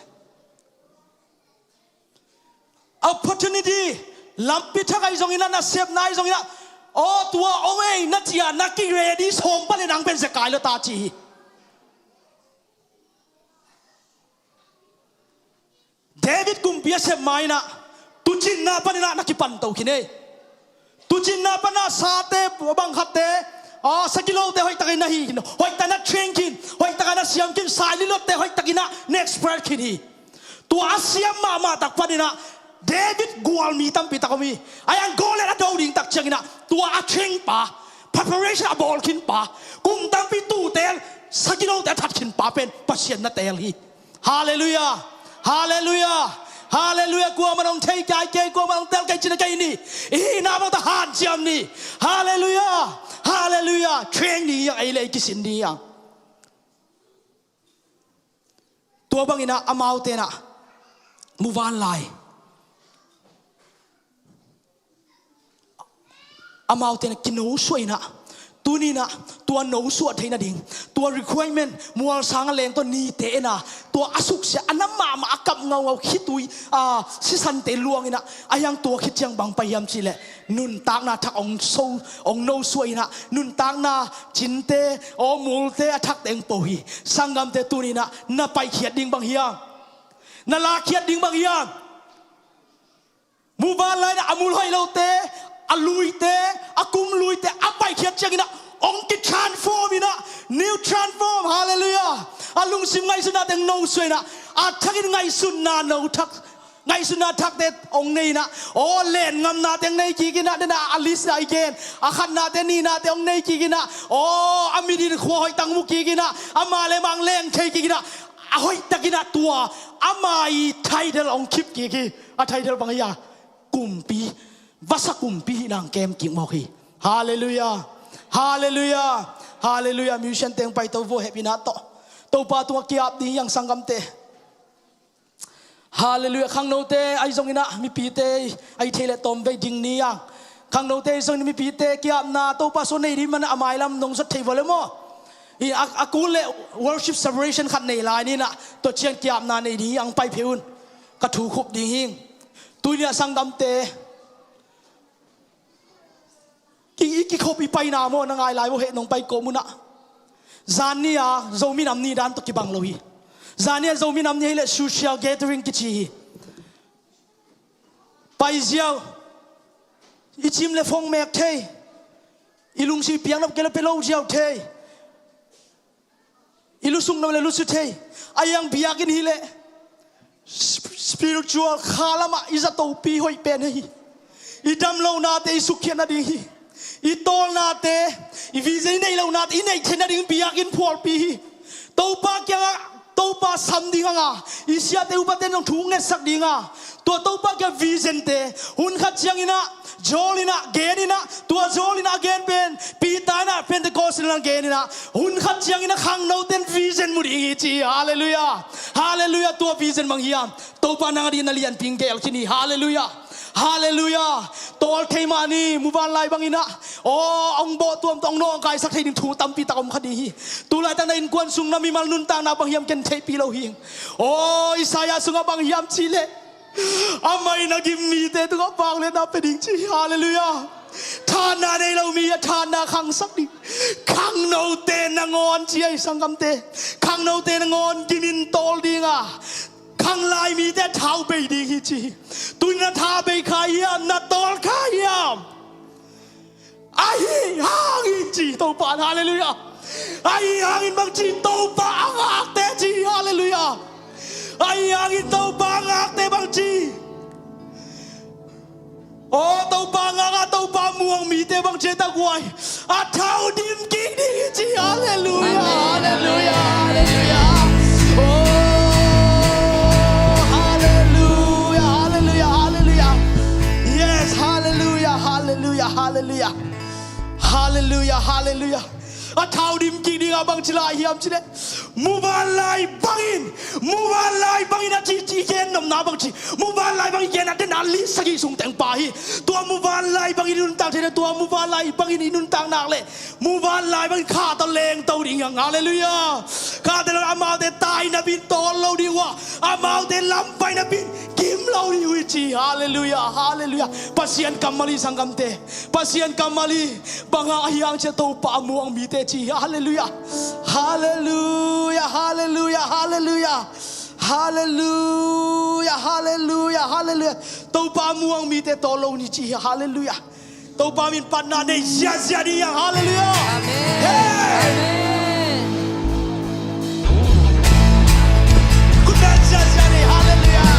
Opportunity, lampi thak ahi zongin ah, nasepna ahi zongin ah, aw, tua ong ei na ci-a na ki-ready sawm pan le nang pen zekai lo ta ci hi. David kumpi a sep ma-in ah, tuucinna panin ah na kipanto khin ei. Tuucinna pan ah sate bang khatte, aw, sagilote hoihtakin na hi khin, hoihtakin na train khin, hoihtakin na siam khin, saililotte hoihtakin ah na expert khin hi. Tua a siam mahmah tak panin ah David gual mi tampi tak om hi. Ahi hang Goliath a do ding tak ciangin ah tua a train pa, preparation a bawl khin pa, kum tampi tuute, sagilote a that khin pa pen Pasian na teel hi. Halleluiah. Halleluiah. Halleluiah. Kuamah in hong thei kei, kuamah in hong teel kei cih na kei ni. I hihna bang tawh hanciam ni. Halleluiah. Halleluiah. Train ni hi hang, ei le ei kisin ni hi hang. Tua bangin ah amaute in ah muvanlai, amaute in ah kinosuah in ah, tuni in ah tua nosuah theih nading, tua requirement, mualsang a leng tawh nite in ah, tua a suksiat a nam mahmah a kap ngaungau khitui, a, sisante luang in ah, ahi hang tua khit ciang bang pai hiam cih leh, nuntakna thak hong so, hong nosuah in ah, nuntakna cinte, aw, multe a thakte hong po hi. Sanggamte, tuni in ah na paikhiat ding bang hiam? Na lakkhiat ding bang hiam? Muvanlai in ah a mul hoih lote, a luite, a kum luite a paikhiat ciangin ah hong kitransform in ah, new transform, halleluiah. A lungsim ngaihsutnate hong nosuah in ah, a thakin ngaihsutna no thak, ngaihsutna thakte hong nei in ah, aw, lenngamnate hong nei kik in ah, den ah a list ah i gen, a khatnate nihnate hong nei kik in ah, aw, a mitin khua hoihtak mu kik in ah, ama le ama hong leng thei kik in ah, a hoihtakin ah tua ama i title hong khip kik hi. A title bang hiam? Kumpi, vasa kumpi hihna hong kem kik mawk hi. Halleluiah. Halleluiah. Halleluiah. Musiciante hong paito vo, hehpihna tawh. Topa tungah ki-ap ding hi hang, sanggamte. Halleluiah. Khangnote ahi zongin ah, mipite ahi thei leh tawmvei ding ni hi hang. Khangnote ahi zongin mipite ki-apna, Topa sung nei ding man a mailam nong zat thei vo le maw? I a, a kul leh worship celebration khat nei lai ni in ah, tua ciang ki-apna nei ding hi hang, pai phei un. Ka thu khup ding hi. Tuni a sanggamte, ki, i kikhop i paina maw, na ngai lai maw, heh, nong pai kawm un ah. Zan ni-a Zomi Nam Ni dan tawh kibang lo hi. Zan ni-a Zomi Nam Ni ahih leh social gathering kici hi. Pai ziau, i cim le fong mek thei, i lungsim piakna kei le pia lo ziau thei, i lusuk na le lusu thei. Ahi hang biakinn hi leh sp-, spiritual kha lamah i zatopi hoih pen hi. I dam lonate i sukkhiat nading hi. I tawlnate, i vision i neih lonate i neih theih nading biakinn phualpi hi. Topa kiangah, Topa sam ding hang a, i siate upate nong thu ngetsak ding a, tua Topa kiang visionte, hun khat ciangin ah, zawl in ah, gen in ah, tua zawl in ah a gen pen, Peter in ah, Pentecost in ah gen in ah, hun khat ciangin ah khangnote'n vision mu ding hi ci hi. Halleluiah. Halleluiah. Tua vision bang hiam? Topa nang a dingin na lianpi hong gel khin hi. Halleluiah. Halleluiah. Tawl thei mah ni, muvanlai bangin ah, aw, hong bawh tuamtuam, hong nawngkaisak thei ding thu tampi tak om kha ding hi. Tulaitak na innkuan sung na mimal nuntakna bang hiam ken theihpih lo hi. Aw, Isaiah sungah bang hiam cih leh, amah in a gim mite tungah vangliatna pia ding ci hi. Halleluiah. Thahatna nei lo mi a thahatna khangsak ding. Khangnote nangawn ci hi, sanggamte. Khangnote nangawn gimin tawl ding a, khanglai mite a tha uh bei ding hi ci hi. Tuni na tha bei kha hiam, na tawl kha hiam? Ahi hangin ci Topa in, halleluiah. Ahi hangin bang ci? Topa a ngakte ci, halleluiah. Ahi hangin Topa a ngakte bang ci? Aw, Topa ngak a Topa muang mite bang ci tak uh ai? A tha uh dim kik ding hi ci, halleluiah, halleluiah, halleluiah. Oh, halleluiah, halleluiah, halleluiah. Yes, halleluiah, halleluiah, halleluiah. Halleluiah, halleluiah. A thau dim kik ding a bang ci lai hiam ci leh, muvanlai bangin, muvanlai bangin a ci, ci gen nopna bang ci, muvanlai bangin gen a den a li sagih sung teng pa hi. Tua muvanlai bangin i nuntak thei leh, tua muvanlai bangin i nuntak nak leh, muvanlai bangin kha tawh lengto ding hi hang. Halleluiah. Kha tawh leng amaute tai napi in tawl lo ding uh a, amaute lam pai napi in gim lo ding uh hi ci. Halleluiah, halleluiah. Pasian kammal hi sanggamte. Pasian kammal hi. Bang hang ahi hang ci leh Topa muang mite ci hi. Halleluiah. Halleluiah, halleluiah, halleluiah. Halleluiah, halleluiah, halleluiah. Topa muang mite tawl lo ni ci hi. Halleluiah. Topa min phatna nei ziahziah ding hi hang. Halleluiah. Amen. Hey. Amen. Khut beng ziahziah ni. Halleluiah.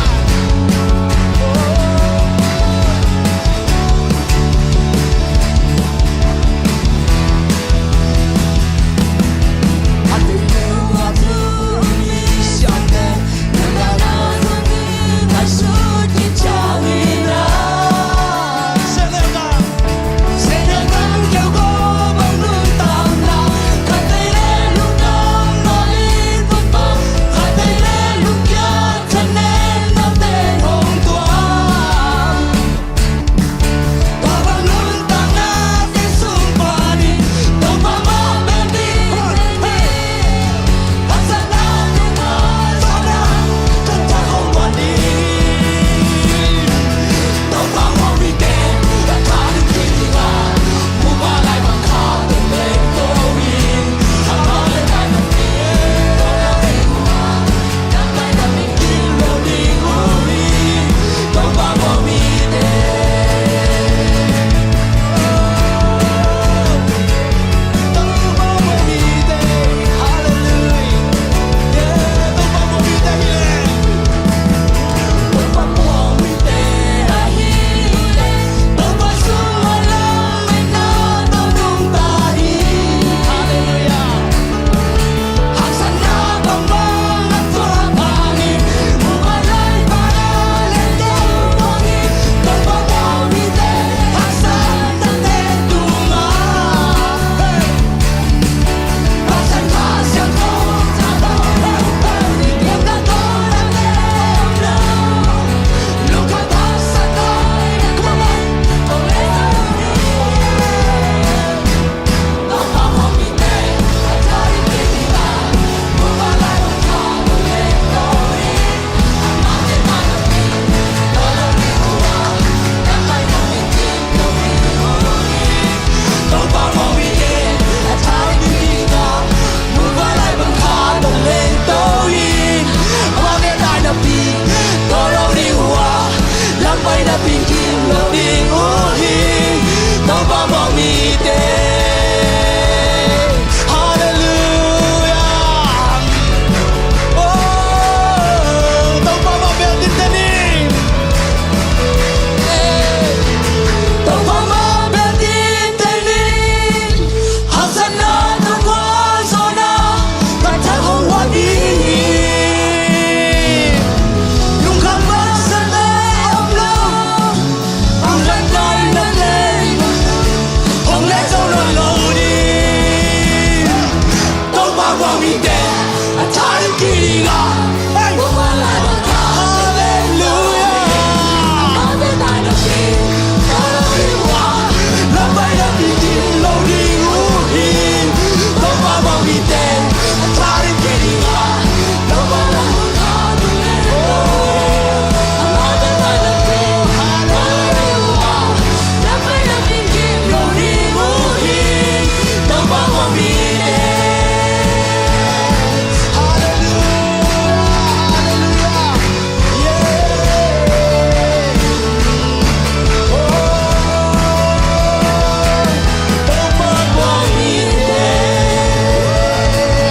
Halleluiah. Oh, Topa mah bel ding teni. Topa mah bel ding teni. Hasana tawh khuazawhna ka tha hong huai ding hi. Lungkham masa le om lo. Hong len nai na lei hong len zo nawn lo ding. Topa muang mite a tha ding kik ding a. Halleluiah. Lampai lampi kim lo ding uh hi. Topa muang mite a tha ding kik ding a.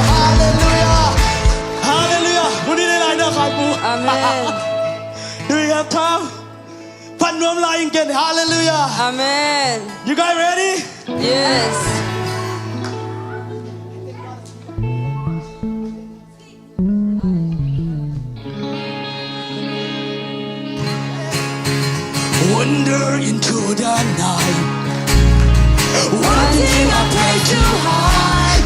Halleluiah. Halleluiah. Huni le lai na khat bu. Amen. Do we have time? Phat nuam lai ing ken. Halleluiah. Amen. You guys ready? Yes. Wander into the night. One thing I pray to hide.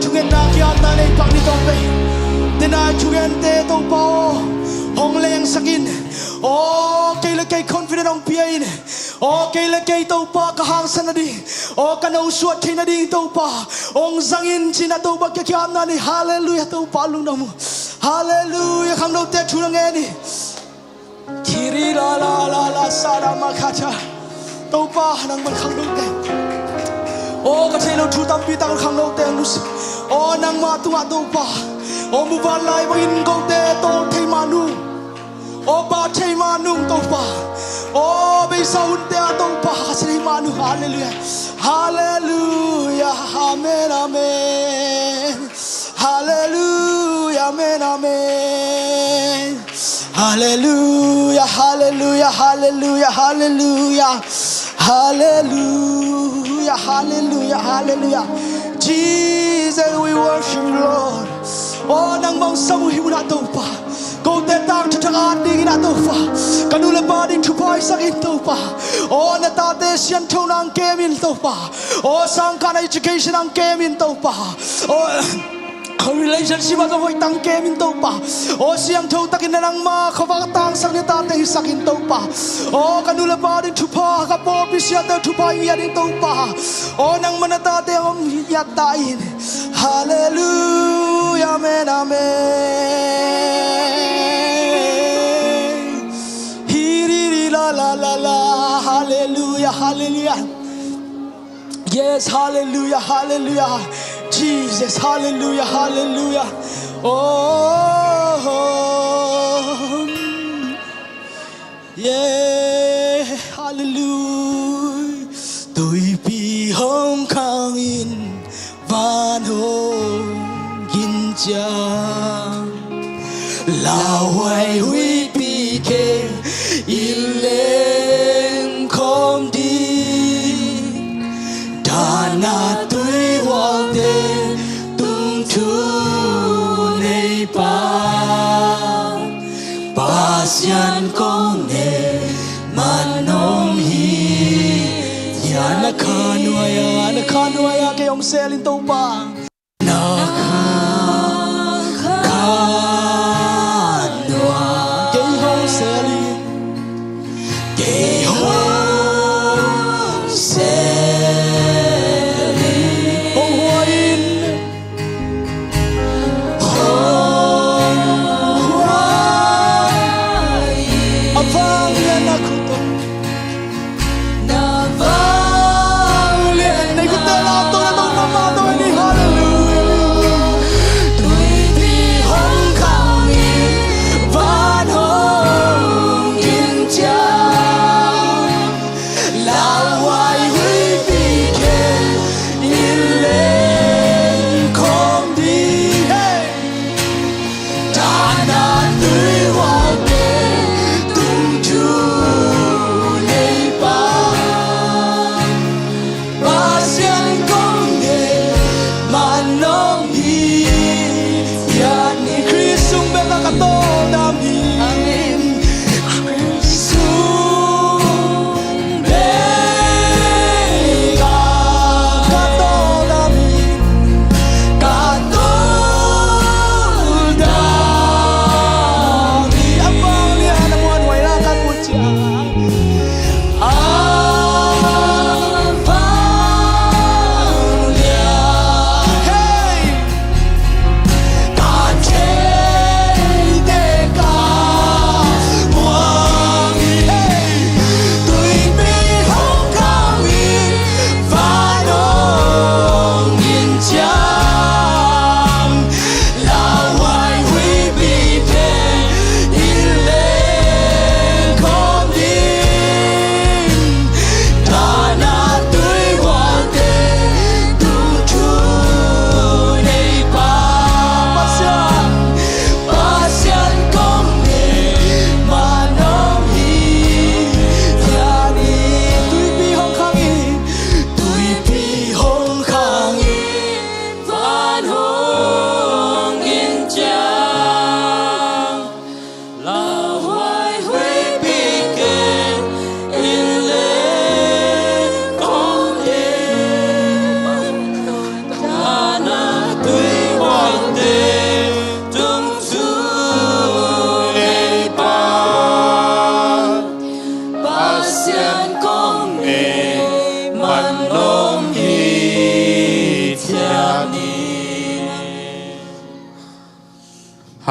Thungetna kiatna nei pak ni Topa. Tena thungente Topa aw, hong lengsak in. Aw kei le kei confident hong pia in. Aw kei le kei Topa ka hangsan nading, aw ka nosuah thei nading Topa hong zang in cina Topa kiatna nei. Halleluiah Topa lungdam uh. Halleluiah khangnote thu na ngen hi. Kiri la la la la sada makata. Topa nangman khangnote. Aw ka theih loh thu tampi tak khangnote nusia. Aw nangma tungah Topa. Aw muvanlai bangin kote tawh thei mah nung. Aw ba thei mah nung Topa. Aw beisa hunte ah Topa ka thei mah nung. Halleluiah. Halleluiah. Amen, amen. Halleluiah, amen, amen. Halleluiah, halleluiah, halleluiah, halleluiah. Halleluiah, halleluiah, halleluiah. Jesus, we worship you, Lord. Aw nangmah hong sam uh hi munah Topa. Kote tang thakthak at dingin ah Topa. Ka nu le pa ding thupha hisak in Topa. Aw na tate sianthona hong kem in Topa. Aw sangkahna education hong kem in Topa. Aw relationship ah zong hoih tang kem in Topa. Aw siangtho takin na nangma khuavak tangsak ni tate hisak in Topa. Aw ka nu le pa ding thupha, ka pawlpi siate thupha hi ngiat in Topa. Aw nangma na tate hong om hi ngiat ta in. Halleluiah, amen, amen. Hiriri la la la la. Halleluiah, halleluiah. Yes, halleluiah, halleluiah. Jesus, halleluiah, halleluiah. Oh, yeah, halleluiah. Tuipi hong khangin van hong gin ciang. Lauhuai huihpi kheng in leng khawm ding. Dahna tuihualte tung thu nei pa. Pasian kong ne man om hi. Ya na kha nuai a, na kha nuai a kei hong sel in Topa. Na kha, kha nuai. Kei hong sel in. Kei hong sel in. Hong huai in. Hong huai in. A vanglian na khut tawh. Na vanglian na khut tawh. Nei khutte la tawh na tawh mama tawh ni. Halleluiah.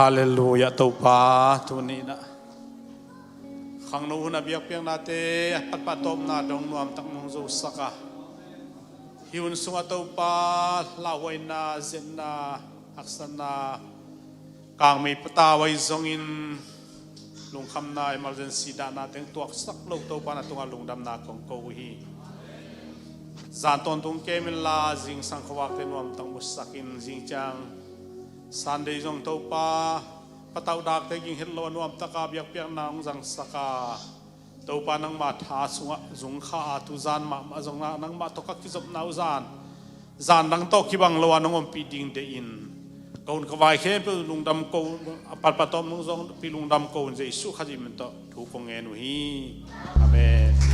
Halleluiah. Topa, tuni-in ah khangno hun a biakpiaknate a patpah tawpna dong nuamtak nong zosak a, hih hun sungah Topa, lauhuaina, zetna, haksatna, kangmei patau ahi zongin lungkhamna, emergency dahna teng tuaksak lo Topa, na tungah lungdamna kong ko uh hi. Zan tawntung kem inla, zingsang khuavakte nuamtak musak in, zingciang Sunday zong Topa, patauh dakte ging het lo a nuamtaka biakpiakna hong zangsak a, Topa, nangmah tha sungah zungkha a, tu zan mahmah zong nangmah tawh ka kizopna uh zan, zan dang tawh kibang lo a nong ompih ding deih in, ka hun ka vai khempeuh lungdam ko, a patpah tawp nong zongpih lungdam ko in, Jesuh Khazih min tawh thu kong ngen uh hi. Amen.